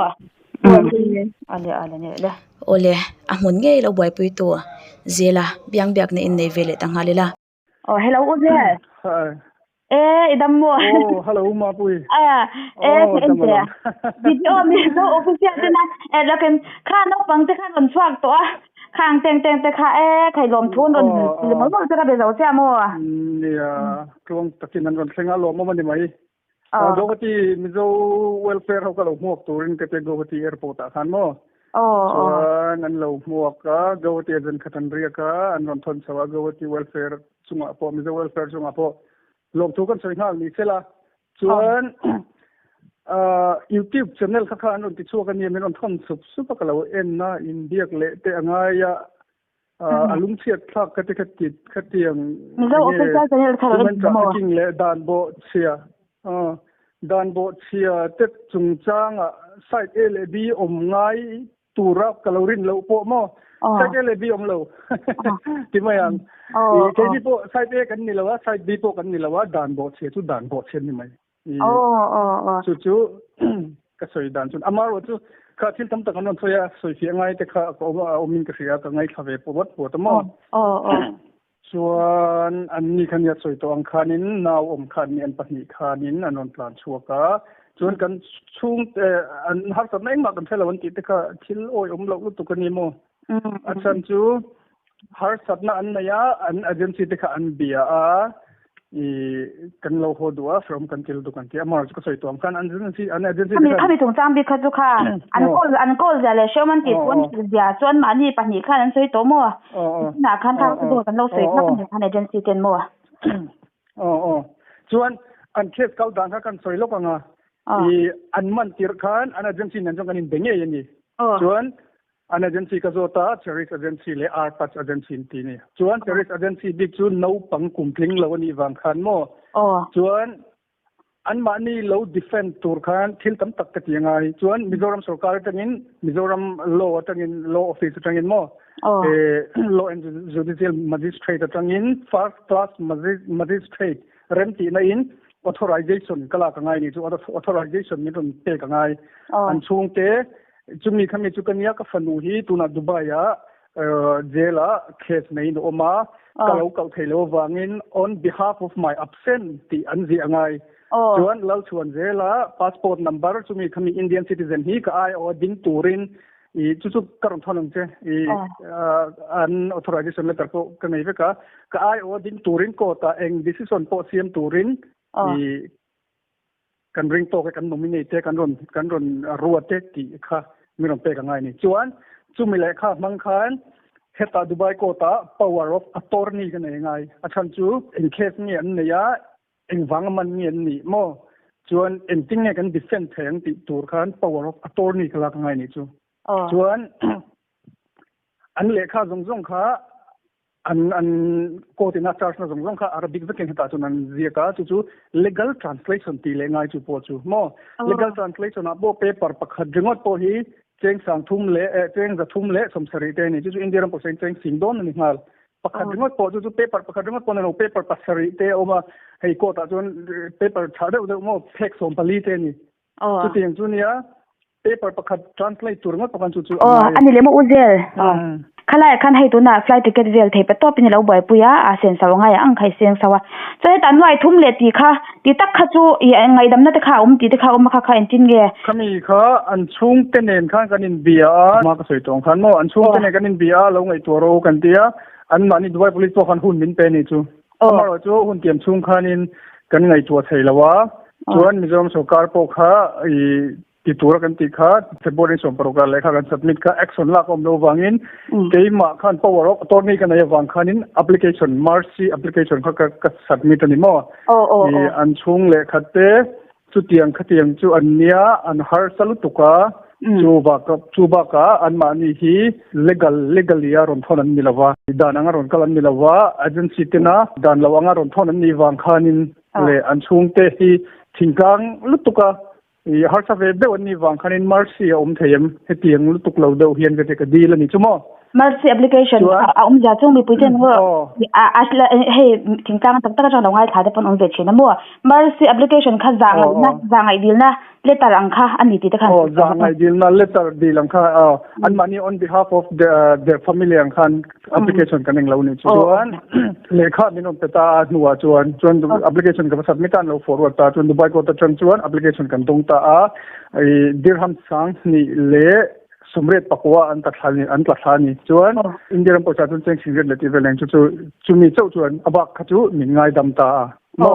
awle awle ni leh. Awle a hmun ngei lo buaipui tu zela biang biakna in nei ve leh ta nghal ila. Aw hello u Zel. Hi. E i dam maw? Aw hello Mapui. A e ka en che a. Video mi zo official te na e lakin kha naupang te khan rawn chhuak tawh a. Khang teng teng te kha e khailawm thu an rawn ti mawlh mawlh che ka be zo chiah maw? Nia, tluang takin an rawn thleng a, lawmawm a ni mai. Guwahati Mizo Welfare ho ka lo hmuak turin ka tia Guwahati Airport ah khan maw? Chuan an lo hmuak a, Guwahati ah zan khat an riak a, an rawn thawn chho a, Guwahati Welfare chungah pawh, Mizo Welfare chungah pawh lawmthu kan sawi nghal ni sela. Chuan YouTube channel kha kha an rawn ti chhuak a nia, min rawn thawn sup sup a, ka lo en a, inbiak leh te a ngai a, a lungchhiat thlak ka ti kha ti khatiang Mizo official channel kha lo human trafficking leh dan bawh chhia dan bawh chhia te chungchanga side A leh B awm ngai tura ka lo rin loh pawh maw side A leh B awm lo ti mai ang keini pawh side A kan ni lo a side B pawh kan ni lo a dan bawh chhia chu dan bawh chhia ni mai chu chu ka sawi dan chuan amarawh chu kha thil tam tak an rawn sawi a sawi fiah ngai te kha ka awm a awmin ka hria ka ngaithla ve pawt pawt a maw Chuan anni kha nia sawi tawh ang khanin nau awm khan ni an pahnih khanin an rawn tlan chhuak a, chuan kan chhungte an harsatna engmah kan hre lo an tih te kha thil awi awm loh lutuk a ni maw? A chhan chu harsatna an nei a, an agency te kha an bia a, i kan lo haw duh a hreawm kan til duk an ti a mar chu ka sawi tawh ang khan an agency an agency te khan khami chungchang bik kha chu kha an call an call zia leh hreawm an tih thu an hrilh zia chuan mahni pahnih khan an sawi tawh maw tunah khan kha chu dawt an lo sawi hmak ani khan agency ten maw aw aw chuan an case kal dan kha kan sawi lawk anga i an man tirh khan an agency nen chuan kan inbe ngei ani chuan An agency ka zawt a, Cherish Agency leh Arpats Agency an ti a ni. Chuan Cherish Agency bik chu naupang kum tling lo a nih vang khan maw? Chuan anmahni lo defend tur khan thil tam tak ka ti a ngai. Chuan Mizoram sorkar atangin, Mizoram law atangin, law office atangin maw? Law and Judicial Magistrate atangin first class magistrate remtihna in authorization ka lak a ngai ni chu authorization min rawn pek a ngai. An chhungte Chumi khami chu ka nia ka fanu hi tunah Dubai ah jail ah case neiin a awm a, ka lo kalh thei lo avangin on behalf of my absent tih an ziah a ngai. Chuan Lalchhuan zela passport number chumi khami Indian citizen hi ka ai awh a ding turin i chu chu ka rawn thawn ang che i an authorization letter pawh ka nei vek a, ka ai awh a ding turin court ah eng decision pawh siam turin i. Kan ring tawk e, kan nominate e, kan rawn kan rawn ruat e tih kha min rawn pek a ngai a ni. Chuan chumi lehkha hmang khan hetah Dubai court ah power of attorney ka nei a ngai. A chhan chu eng case nge an nei a, engvang a man nge an nih maw? Chuan engtin nge kan defend thei ang tih tur khan power of attorney ka lak a ngai a nih chu. Chuan an lehkha zawng zawng kha an an court in a charge na zawng zawng kha Arabic vekin hetah chuan an ziak a, chu chu legal translation tih leh ngai chu pawh chu maw. Legal translation ah pawh paper pakhat ringawt pawh hi cheng sang thum leh eh cheng za thum leh sawmsarih te a ni, chu chu India ram pawh sawiin cheng sing dawn a ni nghal. Pakhat ringawt pawh chu chu paper pakhat ringawt pawh a ni lo, paper pasarih te a awm a, hei court ah chuan paper tha deuh deuh maw phek sawmpali te a ni. Chutiang chu nia paper pakhat translate tur ngawt pakhan chu chu a ngai. Aw, a ni leh maw U Zel? Khalaiah khan hei tunah flight ticket vel thei pe tawpin i lo buaipui a, a sen sau a ngai ang kha i seng sau a. Chuan hetah nuai thum leh tih kha, tih tak kha chu i ngaihdamna te kha a awm tih te kha a awm a kha kha engtin nge? Khami kha an chhungte nen khan kan inbia a, hma ka sawi tawh ang khan maw, an chhungte nen kan inbia a, lo ngaihtuah rawh u kan ti a, anmahni Dubai Police pawh khan hun min pe a nih chu. Amaherawh chu hun tiam chhung khanin kan ngaihtuah thei lo a, chuan Mizoram sorkar pawh kha i ti tura kan tih kha February 16 ah lehkha kan submit kha action lak a awm loh avangin keimah khan power of attorney ka nei avang khanin application mercy application kha ka submit a ni maw? I an chhung lehkhat te Chutiang khatiang chu an nia, an harsa lutuk a, chu bak chu bakah anmahni hi legal legally a rawn thawn an ni lo va, dan anga rawn kal an ni lo va, agency tena dan lo anga rawn thawn an nih vang khanin leh an chhungte hi thingtlang lutuk a, i harsa ve deuh an nih vang khanin mercy a awm thei em? Hetiang lutuk lo deuh hian ka ti ka dil a ni chu maw? Mercy application a awm zia chu mipui ten a hei thingtlang tak tak atang lo ngaithla te pawn awm ve thin a maw? Mercy application kha za ngaihna za ngaih dilna letter ang kha a ni tih te khan Aw za ngaih dilna letter dil ang kha aw anmahni on behalf of their family ang khan application kan englo ni chu chuan lehkha min rawn pe ta a hnuah chuan chuan application ka va submit a an lo forward ta chuan Dubai court atang chuan application kan dawng ta a i dirham sang hnih leh Sawmriat pakua an tla thla ni an tla thla ni chuan India ram pawisa chuan cheng singriat leh tih vel eng chu chu chumi chauh chuan a bak kha chu min ngaidam ta a maw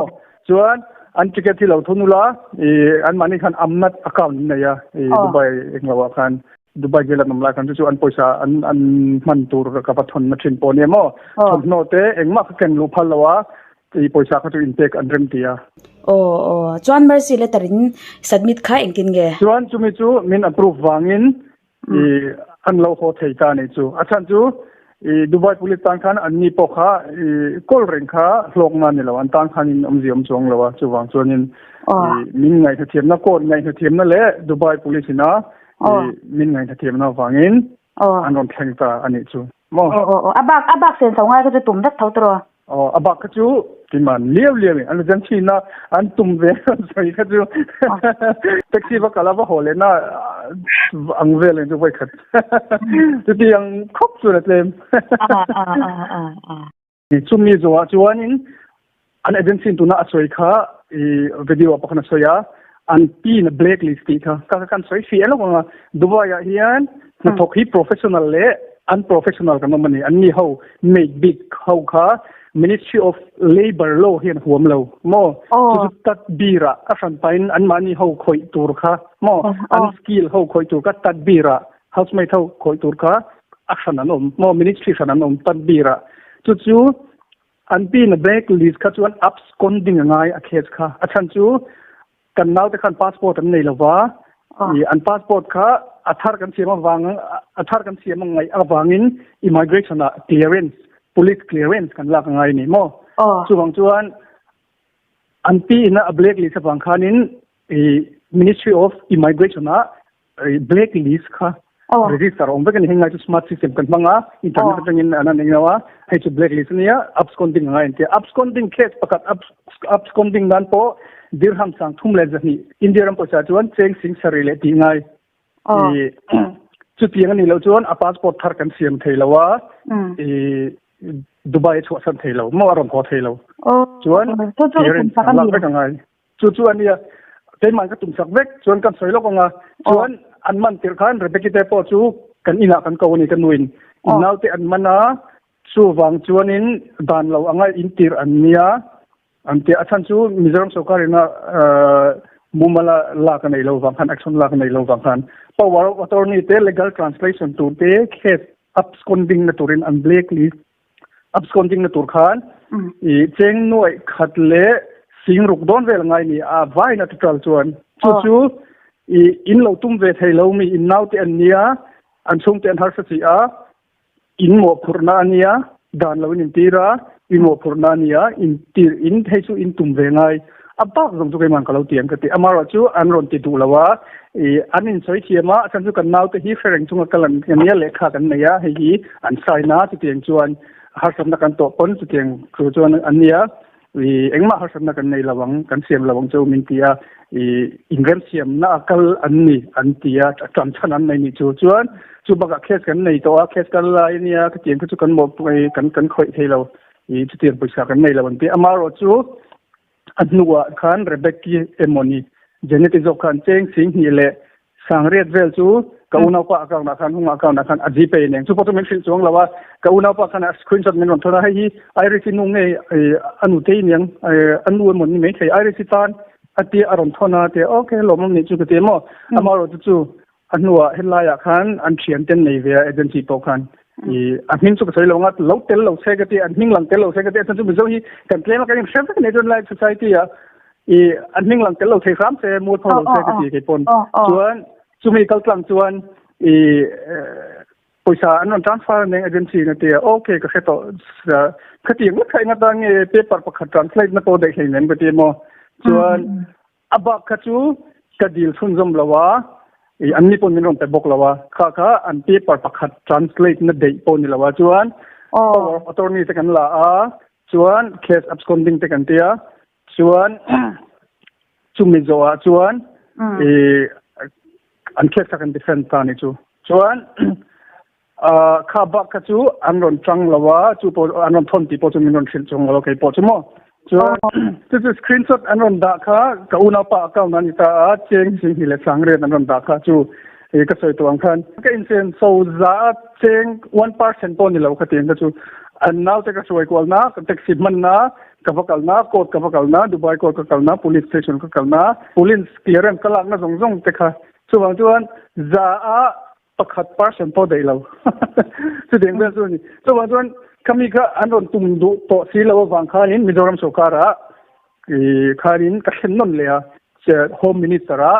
chuan an ticket hi lo thun ula i anmahni khan amnat account an nei a i Dubai englo ah khan Dubai jail an awm lai khan chu chu an pawisa an an hman tur ka va thawn na thin pawh nia maw thawmhnaw te engmah kha ken luh phal lo a i pawisa kha chu inpek an rem ti a. Aw aw, chuan mercy letter in submit kha engtin nge? Chuan chumi chu min approve vangin i an lo haw thei ta anih chu. A chhan chu i Dubai police tan khan an ni pawh kha i kawl reng kha hlawkna a ni lo, an tan khan in awmzia awm chuang lo a, chuvang chuanin i min ngaihhnathiamna court ngaihhnathiamna leh Dubai police ina i min ngaihhnathiamna vangin an rawn thleng ta anih chu maw. Aw aw aw, a bak a bak senso ngai kha chu tum vek tho tawh. Aw, a bak kha chu timan liau liau in an la zen thin a, an tum ve an sawi kha chu taxi va kal a va haw leh na ang vel ang chu vawi khat chuti ang khawp chuan a tlem. Chumi zawhah chuanin an agency in tuna a sawi kha i video ah pawh khan a sawi a, an pin a blacklist tih kha ka kan sawi fiah lawk ang a, Dubai ah hian hnathawk hi professional leh unprofessional kan awm a ni, an ni ho maid bik ho kha Ministry of Labour Law hian huam lo maw, chu chu tatbir ah a hran pahin anmahni ho khawih tur kha maw, an skill ho khawih tur kha tatbir ah housemaid ho khawih tur kha a hran an awm maw, ministry hran an awm tatbir ah chu chu An pin a black list kha chuan absconding a ngai a case kha. A chhan chu kan naute khan passport an nei lova, i an passport kha a thar kan siam avang a thar kan siam a ngaih avangin immigration ah clearance police clearance kan lak a ngai a ni maw. Chuvang chuan an pin a black list avang khanin i Ministry of Immigration ah Black list kha register awm vek a ni. Hei ngai chu smart system kan hmang a, internet atangin an han englo a, hei chu black list a nia, absconding a ngai an ti a. Absconding case pakhat absconding nan pawh dirham sang thum leh zahnih India ram pawisa chuan cheng sing sarih leh tih ngai. I chutiang a nih loh chuan a passport thar kan siam thei lo a, i Dubai a chhuahsan thei lo, maw a rawn haw thei lo. Chuan clearance an lak vek a ngai. Chu chu a nia, keimah ka tumsak vek chuan kan sawi lawk ang a, chuan an man tirh khan Rebecca te pawh chu kan inah kan ko a ni ka nuin in naute an man a, chuvang chuanin dan lo anga in tirh an nia an tia, a chhan chu Mizoram sorkar ina. Mumala lak a neih lo vang khan action lak a neih lo vang khan power of attorney te legal translation tur te case absconding na turin an blacklist absconding na tur khan i cheng nuai khat leh sing ruk dawn vel ngai ni a vai na total chuan chu chu i in lo tum ve thei lo mi in nau te an nia an chhung te an harsa chi a In mawhphurhna a nia, dan lo in intir a, in mawhphurhna a nia, intir in hei chu in tum ve ngai. A bak zawng chu keimah ka lo ti ang ka ti. Amaherawh chu an rawn ti duh lo a, ih an insawi thiam a, a chhan chu kan naute hi hre reng chunga kal an nia, lehkha kan nei a, hei hi an sign a, chutiang chuan harsatna kan tawh pawn chutiang thu chuan an nia. I engmah harsatna kan nei lo ang, kan siam lo ang chu min ti a, i inremsiamna a kal an ni an ti a, ṭan chhan an nei nih chu. Chuan chu bakah case kan nei tawh a, case kal lai a nia, khatiang kha chu kan mawh kan kan khawih thei lo, i chutiang pawisa kan nei lo an ti. Amaherawh chu a hnuah khan Rebecca emaw ni Janet-i zawk khan cheng 20 leh Sangriat vel chu ka unaupa account ah khan hung account ah khan a gpay nen chu pawh chu min hrilh chuang lo a ka unaupa khan a screenshot min rawn thawn a hei hi Iris i nu nge a nu te aniang a nu emaw ni maithei Iris i tan a tia a rawn thawn a tia okay lawmawm nih chu ka ti maw amaherawh chu chu a hnuah helai ah khan an thian ten nei ve a agency pawh khan i a hming chu ka sawi lo anga lo tel lo se ka ti an hming lang tel lo se ka ti a chhan chu Mizo hi kan tlem a kan inhre vek a ni chuan lai society ah I an hming lang tel lo thei hram se mualpho lo se ka ti kei pawn. Chuan chumi kal tlang chuan i pawisa an rawn transfer neng agency na tia okay ka hre tawh ka ti ngawt kha enga tan nge paper pakhat translate na pawh daih hleinem ka ti maw. Chuan a bak kha chu ka dil chhunzawm lo a i an ni pawn min rawn pe bawk lo a kha kha an paper pakhat translate na daih pawh ni lo a chuan power of attorney te kan la a chuan case absconding te kan tia Chuan chumi zawhah chuan i an case kha kan defend ta ni chu. Chuan kha bak kha chu an rawn chang lo a, chu pawh an rawn thawn tih pawh chu min rawn hrilh chuang lo a kei pawh chu maw. Chuan chu chu screenshot an rawn dah kha ka unaupa account a ni ta a, cheng 20 leh 90 an rawn dah kha chu i ka sawi tawh ang khan ka inchen so za a cheng 1% pawh ni lo kha tiang kha chu an naute ka hruai kualna ka taxi hmanna Ka va kalna, court ka va kalna, Dubai court ka kalna, police station ka kalna, police clearance ka lakna zawng zawng te kha chuvang chuan za a pakhat percent pawh daih lo. Chutiang vel chu a ni. Chuvang chuan khami kha an rawn tum duh tawh si lo avang khanin Mizoram sorkarah i khanin ka thlen nawn leh a, Home Minister-ah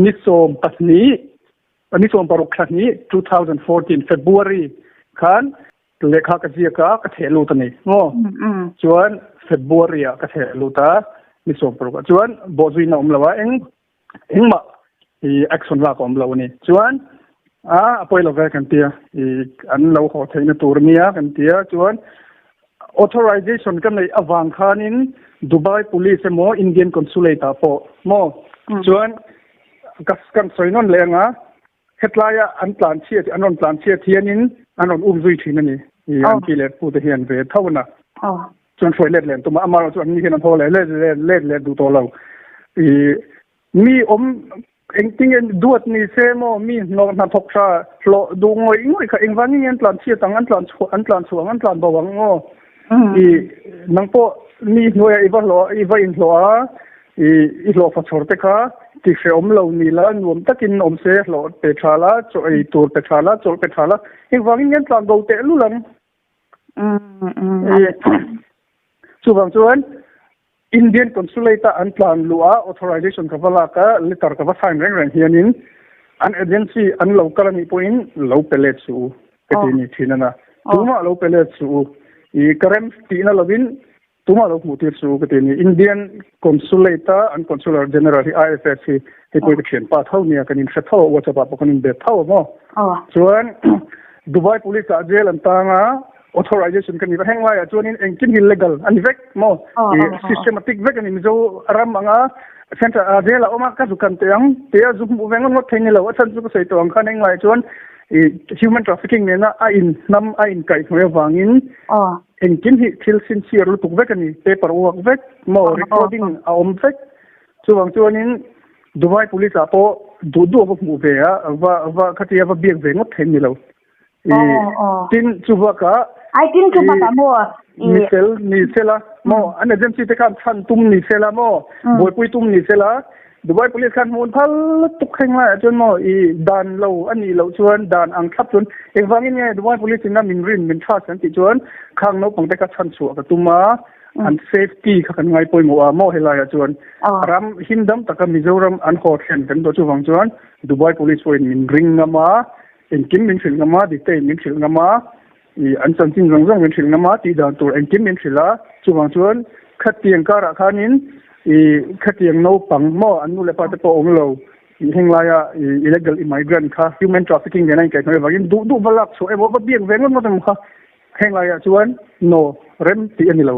ni 12, ni 16 thla hnih 2014 February khan Lehkha ka ziak a, ka theh lut a ni maw? Chuan February ah ka theh lut a, ni 16 ah chuan bawhzuina awm lo a, eng engmah i action lak a awm lo a ni. Chuan a a pawi lo ve kan tia, i an lo haw theihna tur a nia kan tia, chuan authorization ka neih avang khanin Dubai police emaw Indian consulate ah pawh maw? Chuan ka kan sawi nawn leh anga Hetlaia an tlan chhiat, an rawn tlan chhiat hianin an rawn um zui thin a ni. I an pi leh pu te hian ve tho a na. Chuan hruai let leh an tum a, amaherawhchu an ni hian an haw leh let leh let leh duh tawh lo. I mi awm engtin nge duat ni se maw mi hnawh hnathawk tha hlawh duh ngawih ngawih kha engvangin nge an tlan chhiat ang, an tlan chhuah an tlan chhuah ang, an tlan bo ang maw? I nang pawh mi hnuaiah i va hlawh i va inhlawh a, I i hlawhfa chhawr te kha ti hrehawm lo ni la, nuam takin awm se, hlawh pe tha la, chaw ei tur pe tha la, chawlh pe tha la, engvangin nge an tlan bo teh lul ang? Chuvang chuan Indian Consulate a an tlan luh a, authorization ka va lak a, letter ka va sign reng reng hianin an agency an lo kal anih pawhin lo pe let suh u ka ti ni thin a na. Tumah lo pe let suh u. I ka rem tihna lovin Tumah lo hmuh tir chu ka ti a ni. Indian Consulate a an Consular General hi IFS hi hei pawh hi ka thianpa tho nia kan inhre tho a WhatsApp ah pawh kan inbe tho a maw. Chuan Dubai Police ah jail an tang a authorization ka ni va heng laiah chuanin engkim hi legal a ni vek maw i systematic vek a ni Mizo ram anga central ah jail a awm a ka zu kan teh ang tia zu hmuh ve ngawt ngawt thei ni lo a chhan chu ka sawi tawh ang khan heng laiah chuan i human trafficking nena a inhnam a inkaihhnawih avangin Engkim hi thil sincere lutuk vek a ni, paper work vek maw, recording a awm vek. Chuvang chuanin Dubai police ah pawh duh duh a va hmuh ve a, va va khatia va biak ve ngawt thei ni lo. I tin chu bakah Ai tin chu bakah maw i mi fel ni sela maw, an agency te khan chhan tum ni sela maw, buaipui tum ni sela. Dubai police khan hmuh an phal lutuk heng laiah chuan maw i dan lo a nih loh chuan dan ang thlap chuan engvangin nge Dubai police in a min rin min trust an tih chuan khang naupang te kha chhan chhuah ka tum a, an safety kha kan ngai pawimawh a maw helaiah chuan ram himdam taka Mizoram an haw thlen kan duh chuvang chuan Dubai police pawhin min ring ngam a, engkim min hrilh ngam a, detail min hrilh ngam a. I an chanchin zawng zawng min hrilh ngam a, tih dan tur engkim min hrilh a, chuvang chuan khatiang karah khanin i khatiang naupang maw an nu leh pa te pawh awm lo i heng laia i illegal immigrant kha human trafficking nena inkaihhnawih avangin duh duh va lak chhuah emaw va biak ve ngawt ngawt emaw kha heng laiah chuan no rem tih a ni lo.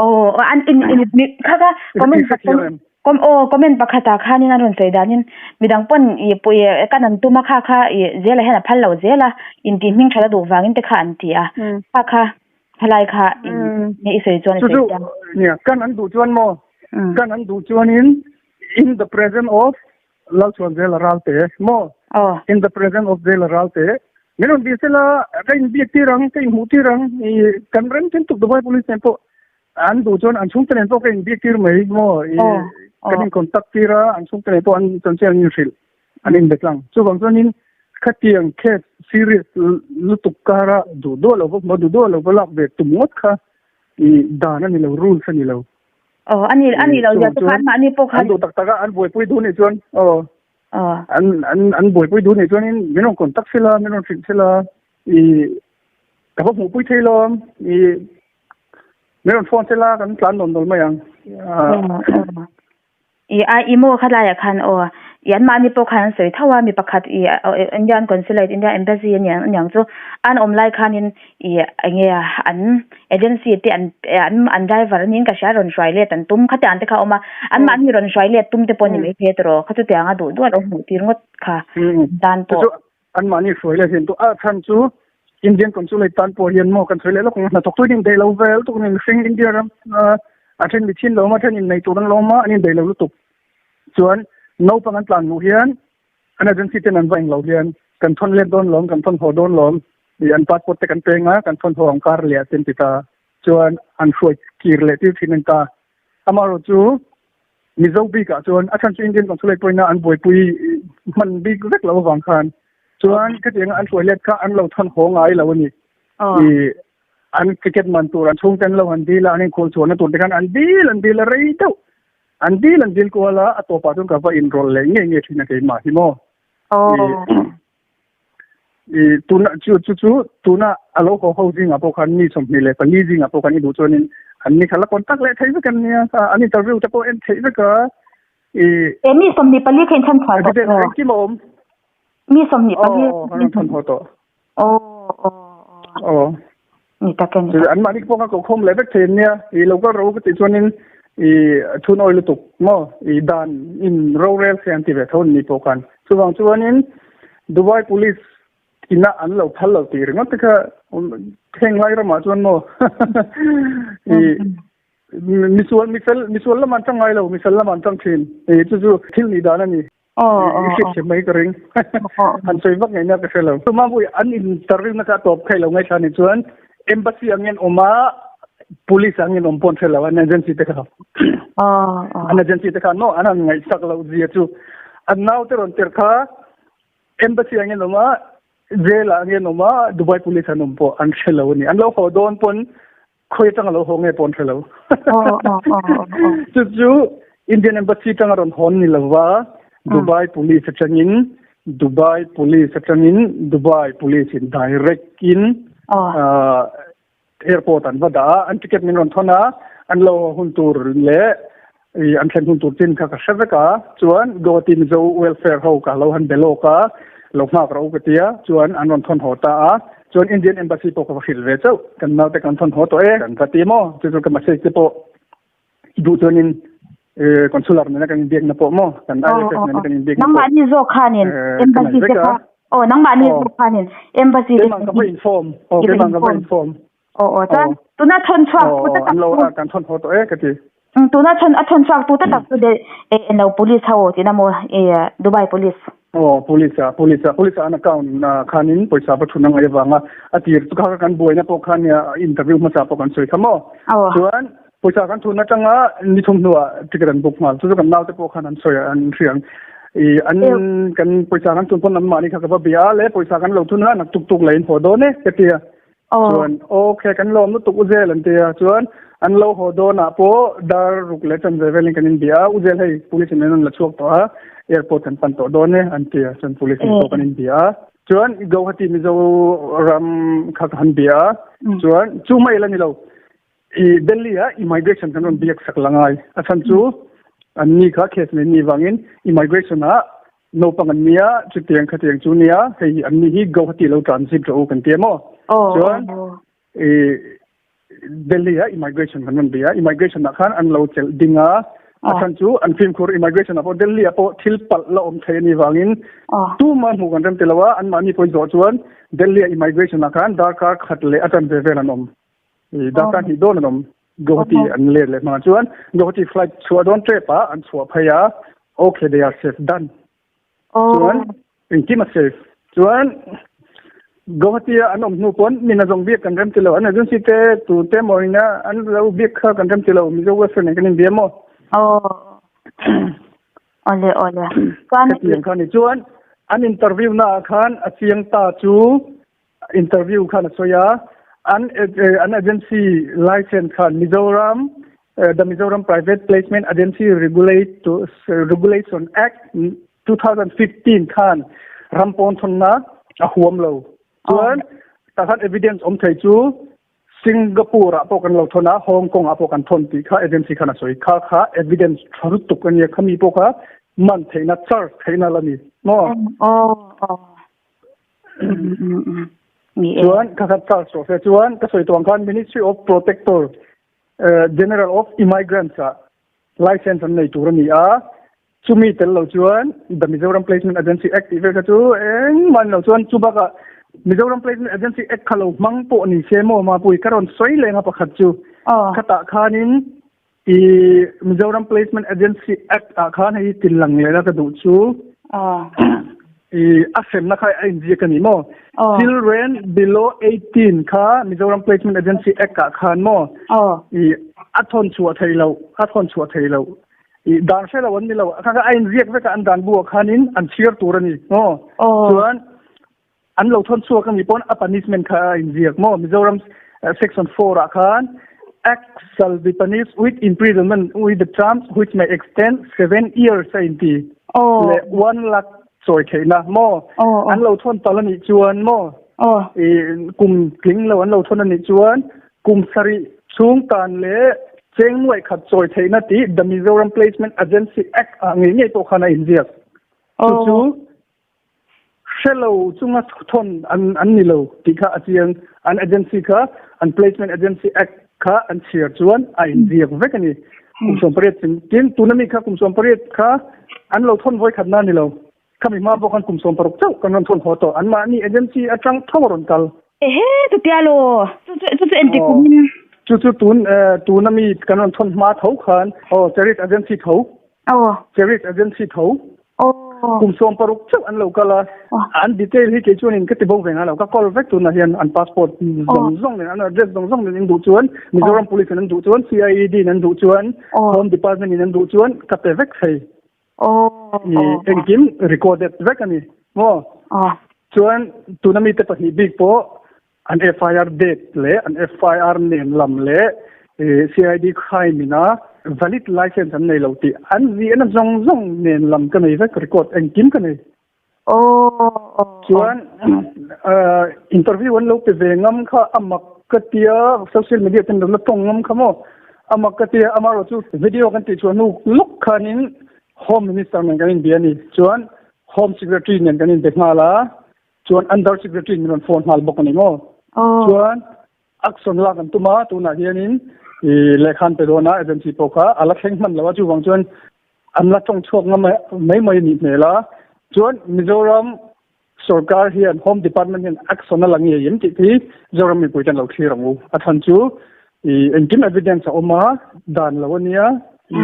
Aw an in in kha kha comment Kom aw, comment pakhatah khanin an rawn sawi danin midang pawn i pui kan an tum a kha kha i zela hian a phal lo zel a, intih hming that a duh vangin te kha an ti a, kha kha helai kha nge i sawi chuan i sawi chiang. Nia, kan an duh chuan maw? Kan an duh chuanin in the present of Lalchhuanzela Ralte maw? In the present of Zela Ralte min rawn bih sela ka inbiak tir ang, ka inhmuh tir ang, i kan rem thin tuk Dubai police nen pawh An duh chuan an chhungte nen pawh ka inbiak tir mai maw i kan in contact tir a, an chhungte nen pawh an chanchin an inhrilh an inbe tlang. Chuvang chuanin khatiang case serious lutuk kara duh duah lo va duh duah lo va lak ve tum ngawt kha i dan a ni lo, rules a ni lo. Aw a ni a ni lo zia chu khan mahni pawh khan an duh tak tak a an buaipui duh nih chuan aw an an an buaipui duh nih chuanin min rawn contact sela min rawn hrilh sela i ka va hmuhpui thei lo i Min rawn phone sela kan tlan nawn nawl mai ang. I a i maw kha laiah khan aw i an mahni pawh khan an sawi tho a mi pakhat i Indian consulate India embassy a niang aniang chu an awm lai khanin i eng nge an agency te an an an driver aniin ka hria rawn hruai let an tum khatiang te kha a awm a an mahni rawn hruai let tum te pawh a ni maithei a tawrh kha chutianga duh duh a lo hmuh tir ngawt kha tan pawh. An mahni hruai leh hian tu a chhan chu Indian Consulate tan pawh hian maw kan sawi leh lawk ang a, hnathawk tuin indaih lo vel tuk nen mihring India ram a then mi thin lo a, a then innei tur an lo awm a, an indaih lo lutuk. Chuan naupang an tlan luh hian an agency ten an va eng lo hian kan thawn let dawn lawm, kan thawn haw dawn lawm, ih an passport te kan peng a, kan thawn haw ang kar leh a ten ti ta. Chuan an hruai kir leh tir thin an ta. Amaherawhchu Mizo bikah chuan a chhan chu Indian Consulate pawhin an buaipui hman bik vek lo avang khan chuan khatianga an hruai let kha an lo thawn haw ngai lo a ni. I an ticket man tur an chhungte an lo han dil a, an inkhual chhuahna tur te khan an dil an dil a rei deuh. An dil an dil kual a, a tawpah chuan ka va inrawlh leh ngei ngei thin a keimah hi maw. I tuna chu chu chu tuna a lo haw ho zingah pawh khan mi 24 zingah pawh khan i duh chuanin an ni kha la contact leh thei vek an nia an interview te pawh en theih vek a i E mi 24 kha in chhan chhuah tawh tawh engkim a awm mi 24 aw kan rawn thawn haw tawh aw aw aw ni tak e ni an mahni pawh kha ko khawm leh vek thei an nia i lo kal ro ka tih chuanin i thun awi lutuk maw i dan in rorel se an ti ve tho an ni pawh khan chuvang chuanin Dubai police ina an lo phal lo tih ringawt te kha heng lai ramah chuan maw i misual mifel misual lamah an tang ngai lo mifel lamah an tang thin i chu chu thil nih dan a ni i hriat thiam mai ka ring han sawi vak ngaihna ka hre lo tuma pawh an interview na kha a tawp khaih lo ngaithla ni chuan embassy angin awm a police angin awm pawh an hre lo an agency te kha an agency te kha no an han ngaihsak loh zia chu an naute rawn tirh kha embassy angin awm a jail ah angin awm a Dubai police an awm pawh an hre lo a ni an lo haw dawn pawn khawi atanga lo haw nge pawh an hre lo chu chu Indian embassy atanga rawn hawn ni lova Dubai police atangin Dubai police atangin Dubai police in direct in airport an va dah a an ticket min rawn thawn a an lo hun tur leh an thlen hun tur chin kha ka hre vek a chuan Guwahati Mizo welfare ho ka lo han be lawk a lo nghak rawh u ka tia chuan an rawn thawn haw ta a chuan Indian embassy pawh ka va hrilh ve chauh kan naute kan thawn haw tawh e kan va ti maw chu chu ka message te pawh duh chuanin consular nena kan inbiakna pawh maw kan IFS nena kan inbiakna pawh nangmahni zawk khanin embassy te kha aw nangmahni zawk khanin embassy te keimah ka va inform aw keimah ka va inform aw aw chuan tuna thawn chhuak tu te tak an lo kan thawn haw tawh e ka ti tuna thawn a thawn chhuak tu te tak chu de e no police ho tina maw e Dubai police aw police a police a police an account khanin pawisa va thun angai avanga a tir chu kha kan buaina pawh khan interview hmasa pawh kan sawi kha maw chuan. Pawisa kan thun atanga ni thum hnuah ticket an book nghal. Chu chu kan naute pawh khan an sawi an hria ang. I an kan pawisa kan thun pawn anmahni kha ka va bia a le pawisa kan lo thun a nak tuk tuk leh in haw dawn e ka ti a. Chuan okay kan lawm lutuk u zel an ti a. Chuan an lo haw dawnah pawh dar ruk leh chanve velin kan inbia a, u zel hei police in an rawn la chhuak tawh a airport kan pan tawh dawn e an ti a. Chuan police in pawh kan inbia a. Chuan Guwahati Mizoram kha ka han bia a. Chuan chu mai la ni lo. I Delhi a immigration kan rawn biak sak la ngai. A chhan chu an ni kha case nei ni vangin immigration ah naupang an nia chutiang khatiang chu nia hei hi an ni hi Guwahati lo transit rawh u kan ti a maw. Chuan i Delhi a immigration kan rawn bia immigration ah khan an lo chelh ding a a chhan chu an fimkhur immigration ah pawh Delhi ah pawh thil palh la awm thei a nih vangin tuma hmuh kan rem ti lo a anmahni pawh i zawh chuan Delhi a immigration ah khan darkar khat leh a chanve vel an awm. Darkar hnih dawn an awm Guwahati an let leh hmangah chuan Guwahati flight chhuah dawn tep ah an chhuah phei a okay they are safe done chuan engkim a safe chuan Guwahati a an awm hnu pawn min a zawng biak kan rem ti lo an agency te tu te maw ina an lo biak kha kan rem ti lo Mizo Western nen kan inbia maw Awle awle chuan hetiang kha ni chuan an interview na ah khan a chiang ta chu Interview khan a sawi a, an an agency license khan Mizoram The Mizoram Private Placement Agency Regulate Regulation Act 2015 khan ram pawn thawnna a huam lo. Chuan takhan evidence awm thei chu Singapore ah pawh kan lo thawn a, Hong Kong ah pawh kan thawn tih kha agency khan a sawi. Kha kha evidence tha lutuk a nia, khami pawh kha man theihna charge theihna la ni maw? Chuan ka khat charge rawh se chuan ka sawi tawh ang khan Ministry of Protector General of Immigrants ah license an nei tur a ni a, chumi tel lo chuan The Mizoram Placement Agency Act tih vel kha chu engmah a ni lo chuan chu bakah Mizoram Placement Agency Act kha lo hmang pawh ni se maw Mapui ka rawn sawi leng a pakhat chu khatah khanin I Mizoram Placement Agency Act ah khan hei til lang leh la ka duh chu i a hremna kha a inziak a ni maw? Children below 18 kha Mizoram Placement Agency Act ah khan maw i a thawn chhuah thei lo, a thawn chhuah thei lo. I dan hre lo an ni lo, kha kha a inziak vek a an dan bu ah khanin an chhiar tur a ni maw? Chuan An lo thawn chhuak a nih pawn a punishment kha a inziak maw? Mizoram Section 4 ah khan Act shall be punished with imprisonment with the terms which may extend 7 years a inti leh 1 lakh chawi theihna maw? An lo thawn tal a nih chuan maw? I kum tling lo an lo thawn a nih chuan kum sarih chhung tan leh cheng nuaih khat chawi theihna tih The Mizoram Placement Agency Act ah ngei ngei pawh khan a inziak. Chu chu Hre lo chunga thawn an an ni lo tih kha a chiang. An agency kha an Placement Agency Act kha an chhiar chuan a inziak vek a ni. Kum 18 chin tin tuna mi kha kum 18 kha an lo thawn vawi khatna a ni lo. Khami hma pawh khan kum 16 chauh kan rawn thawn haw tawh. Anmahni agency atang tho a rawn kal. Ehe chutia law chu chu chu chu engtik kumin? Chu chu tun tuna mi kan rawn thawn hma tho khan aw Cherish Agency tho. Aw. Cherish Agency tho. Aw. Kum 16 chauh an lo kal a. An detail hi kei chuanin ka ti bo ve ngai lo. Ka call vek tunah hian an passport zawng zawng nen an address zawng zawng nen in duh chuan Mizoram Police in an duh chuan CID in an duh chuan Home Department in an duh chuan ka pe vek thei. Engkim recorded vek a ni maw? Chuan tuna mite pahnih bik pawh an FIR date leh an FIR nen lam leh CID crime ina valid license an nei lo tih an zihna zawng zawng nen lam ka nei vek record engkim ka nei. Chuan interview an lo pe ve ngam kha a mak ka tia social media ten lo la tawng ngam kha maw a mak ka tia amaherawh chu video kan tih chhuah hnu lawk khanin home minister nen kan inbia a ni chuan home secretary nen kan inbe nghal a chuan under secretary min rawn phone nghal bawk a ni maw chuan Action lak an tum a, tunah hianin i lehkha an pe dawn a, agency pawh kha a la thleng hman lo a, chuvang chuan an la tawng chhuak ngam mai mai a nih hmel a. Chuan Mizoram sorkar hian Home Department hian action a la ngei em tih khi Zoram mipui ten lo thlir ang u. A chhan chu i engkim evidence a awm a, dan lo a nia, i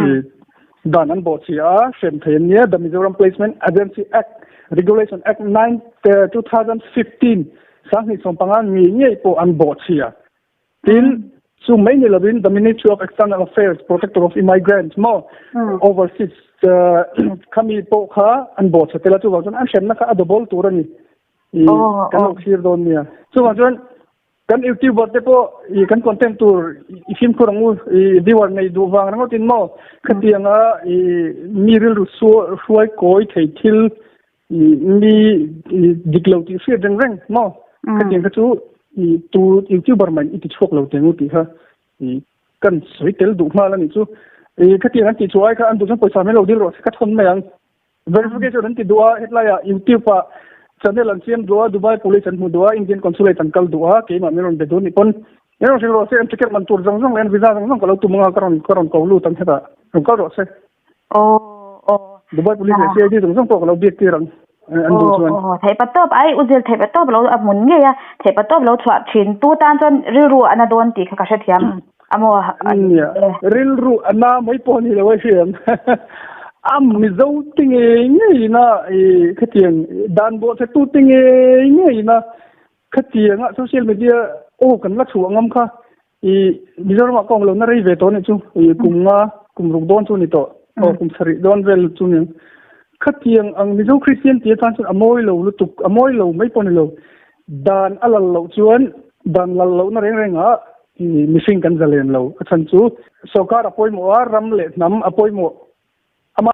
dan an bawhchhiah a, hrem thei an nia, The Mizoram Placement Agency Act Regulation Act 2015 25 ngei ngei pawh an bawhchhia. Tin, Chu mai ni lovin the Ministry of External Affairs, Protector of Immigrants maw overseas khami pawh kha an bawhchhe tel a, chuvang chuan an hremna kha a double tur a ni. Kan lo thlir dawn nia. Chuvang chuan kan YouTuber te pawh i kan content tur i fimkhur ang u, i viewer nei duh vang ringawtin maw khatianga i mi rilru hruai kawi thei thil mi dik lo tih hriat reng reng maw khatiang kha chu i tu youtuber mai i ti chhuak lo teng u tih kha i kan sawi tel duh nghal a nih chu i khatiang an tih chu ai kha an duh chuan pawisa mai lo dil rawh se ka thawn mai ang verification an ti duh a hetlai ah youtube ah channel an siam duh a Dubai police an hmu duh a Indian consulate an kal duh a keimah min rawn be duh ni pawn min rawn hrilh rawh se an ticket man tur zawng zawng leh an visa zawng zawng ka lo tum anga ka rawn ka rawn ko lut ang hetah rawn kal rawh se. Aw aw. Dubai police leh CID zawng zawng pawh ka lo biak tir ang an duh chuan. Aw aw theih patawp ai u zir theih patawp lo a hmun ngei a theih patawp lo chhuah thin tu tan chuan rilru a na dawn tih kha ka hrethiam a maw. Nia rilru a na mai pawh ni lo a hriam a Mizo te ngei ngei ina i khatiang dan bawh che tu te ngei ngei ina khatianga social media aw kan la chhuah ngam kha I Mizoram ah ka awm lo na rei ve tawh anih chu. I kum nga, kum ruk dawn chu ni tawh. Aw kum sarih dawn vel chu ni. Khatiang ang Mizo Kristian tih atan chuan a mawi lo lutuk, a mawi lo mai pawh ni lo. Dan a lal loh chuan dan lal lohna reng reng ah i mihring kan zalen lo. A chhan chu sawrkar a pawimawh a, ram leh hnam a pawimawh. Amah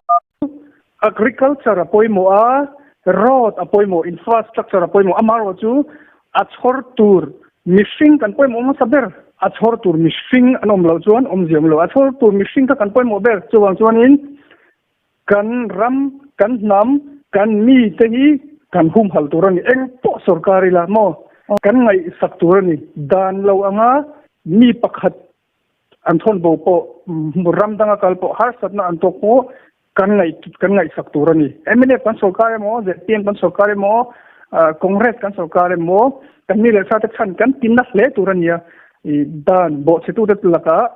agriculture a pawimawh a, road a pawimawh, infrastructure a pawimawh. Amaherawh chu a chhawr tur mihring kan pawimawh hmasa ber. A chhawr tur mihring an awm loh chuan awmzia awm lo. A chhawr tur mihring kha kan pawimawh ber. Chuvang chuanin kan ram, kan hnam, kan mite hi kan humhalh tur a ni. Eng pawh sorkar ila maw kan ngaihsak tur a ni. Dan lo anga mi pakhat An thawn bo pawh ram danga kal pawh harsatna an tawk pawh kan ngaih kan ngaihsak tur a ni. Mnf kan sorkar emaw, zpm kan sorkar emaw, Congress kan sorkar emaw kan mi leh sa te chhan kan tinna hle tur a nia. I dan bawhchhetute lakah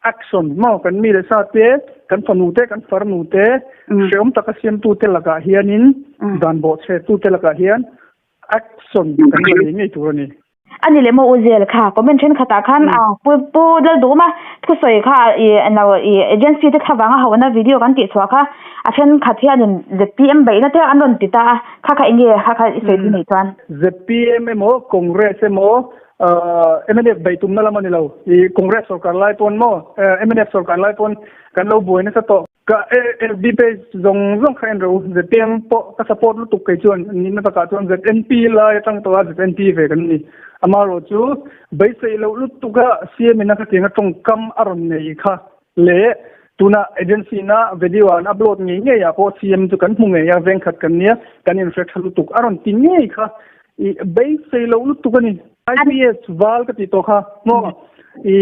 action maw kan mi leh sa te, kan fanu te, kan farnu te, hrehawm taka siamtute lakah hianin dan bawhchhetute lakah hian Action kan la nei ngei tur a ni. A ni leh maw U Zel kha comment thenkhatah khan a pu pu Lalduma thusawi kha i lo i agency te thlavang a hauhna video kan tih chhuah kha a thenkhat hianin zpm beihna te an rawn ti ta a kha kha enge kha kha i sawi tu nih chuan. Zpm emaw Congress emaw mnf beih tumna lam a ni lo i Congress sorkar lai pawn maw mnf sorkar lai pawn kan lo buai nasa tawh. Ka FB page zawng zawng kha en ro ZPM pawh ka support lutuk kei chuan nihna takah chuan ZNP lai atang tawh a ZNP ve kan ni. Amaherawh chu beisei loh lutuk a CM in a khatiang a tawngkam a rawn nei kha leh tuna agency in a video an upload ngei ngei ah pawh CM chu kan hmu ngei a vengkhat kan nia kan inhre tha lutuk a rawn ti ngei kha i beisei loh lutuk a ni. IPS val ka tih tawh kha maw i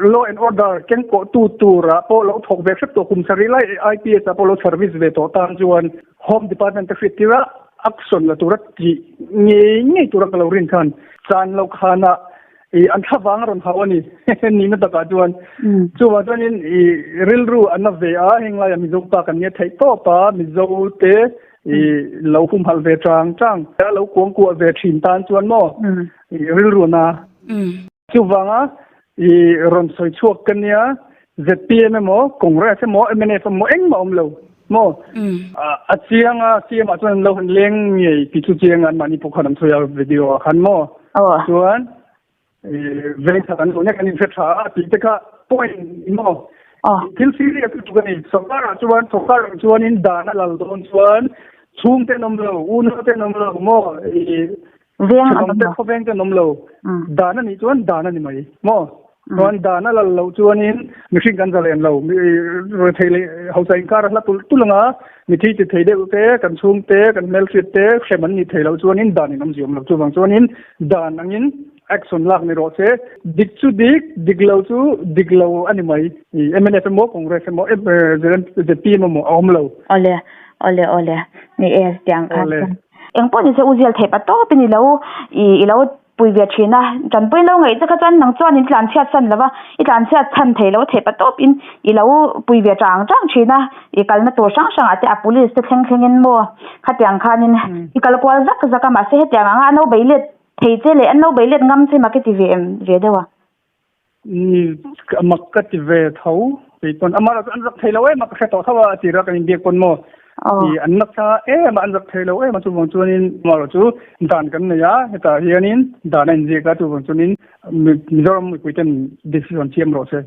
Law and order kengkawhtu turah pawh lo thawk ve hrep tawh kum sarih lai IPS ah pawh lo service ve tawh tan chuan Home Department te hriat tir a action la tura tih ngei ngei tura ka lo rin khan chan lo khanah i an thlavang a rawn hau a ni nihna takah chuan chuvang chuanin i rilru a na ve a heng laiah Mizo pa kan nia theih tawp a Mizo te i lo humhalh ve chang chang a lo kuangkuah ve thin tan chuan maw i rilru a na. Chuvanga i rawn sawi chhuak ka nia, zpm emaw, Congress emaw, mnf emaw engmah awm lo maw? A chiang a, CM ah chuan an lo han leng ngei tih chu chiang a, anmahni pawh khan an sawi a video ah khan maw? Chuan veng khat an luh nek an inhre tha a tih te kha point maw? Thil serious lutuk a ni. Sorkar ah chuan sorkar ang chuanin dan a lal dawn chuan chhungte an awm lo, unaute an awm lo maw? Veng an awm lo. Khawveng te an awm lo. Dan a nih chuan dan a ni mai maw? Chuan dan a lal loh chuanin mihring kan zalen lo. Rethei leh hausa inkar a hla tulh tulh anga mithi ti thei deuh te, kan chhung te, kan hmelhriat te hrem an nih thei loh chuanin dan in awmzia awm lo. Chuvang chuanin dan angin action lak ni rawh se. Dik chu dik, dik lo chu dik lo a ni mai. Mnf emaw, Congress emaw, zpm emaw a awm lo. Awle, awle, awle. Ni e, tiang khan. Eng pawh ni se u zial theih pa tawp in i lo i lo pui ve thin a, tanpui lo ngaih che kha chuan nang chuan in tlan chhiat san lo va, i tlan chhiat chhan thei lo theih pa tawp in i lo pui ve chang chang thin a, i kalna tur hrang hrang ah te a police te thleng thleng in maw khatiang khan in i kal kual zak zak a mahse hetiang anga an lo bei let thei che leh an lo bei let ngam che mak i ti ve em ve deuh a. Ni mak ka ti ve tho kei pawn amah chu an zak thei lo em a ka hre tawh tho a a tira kan inbiak pawn maw i an nasa em a an zak thei lo em a chuvang chuanin amaherawh chu dan kan nei a hetah hianin dan a inziak a chuvang chuanin Mizoram mipui ten decision siam rawh se.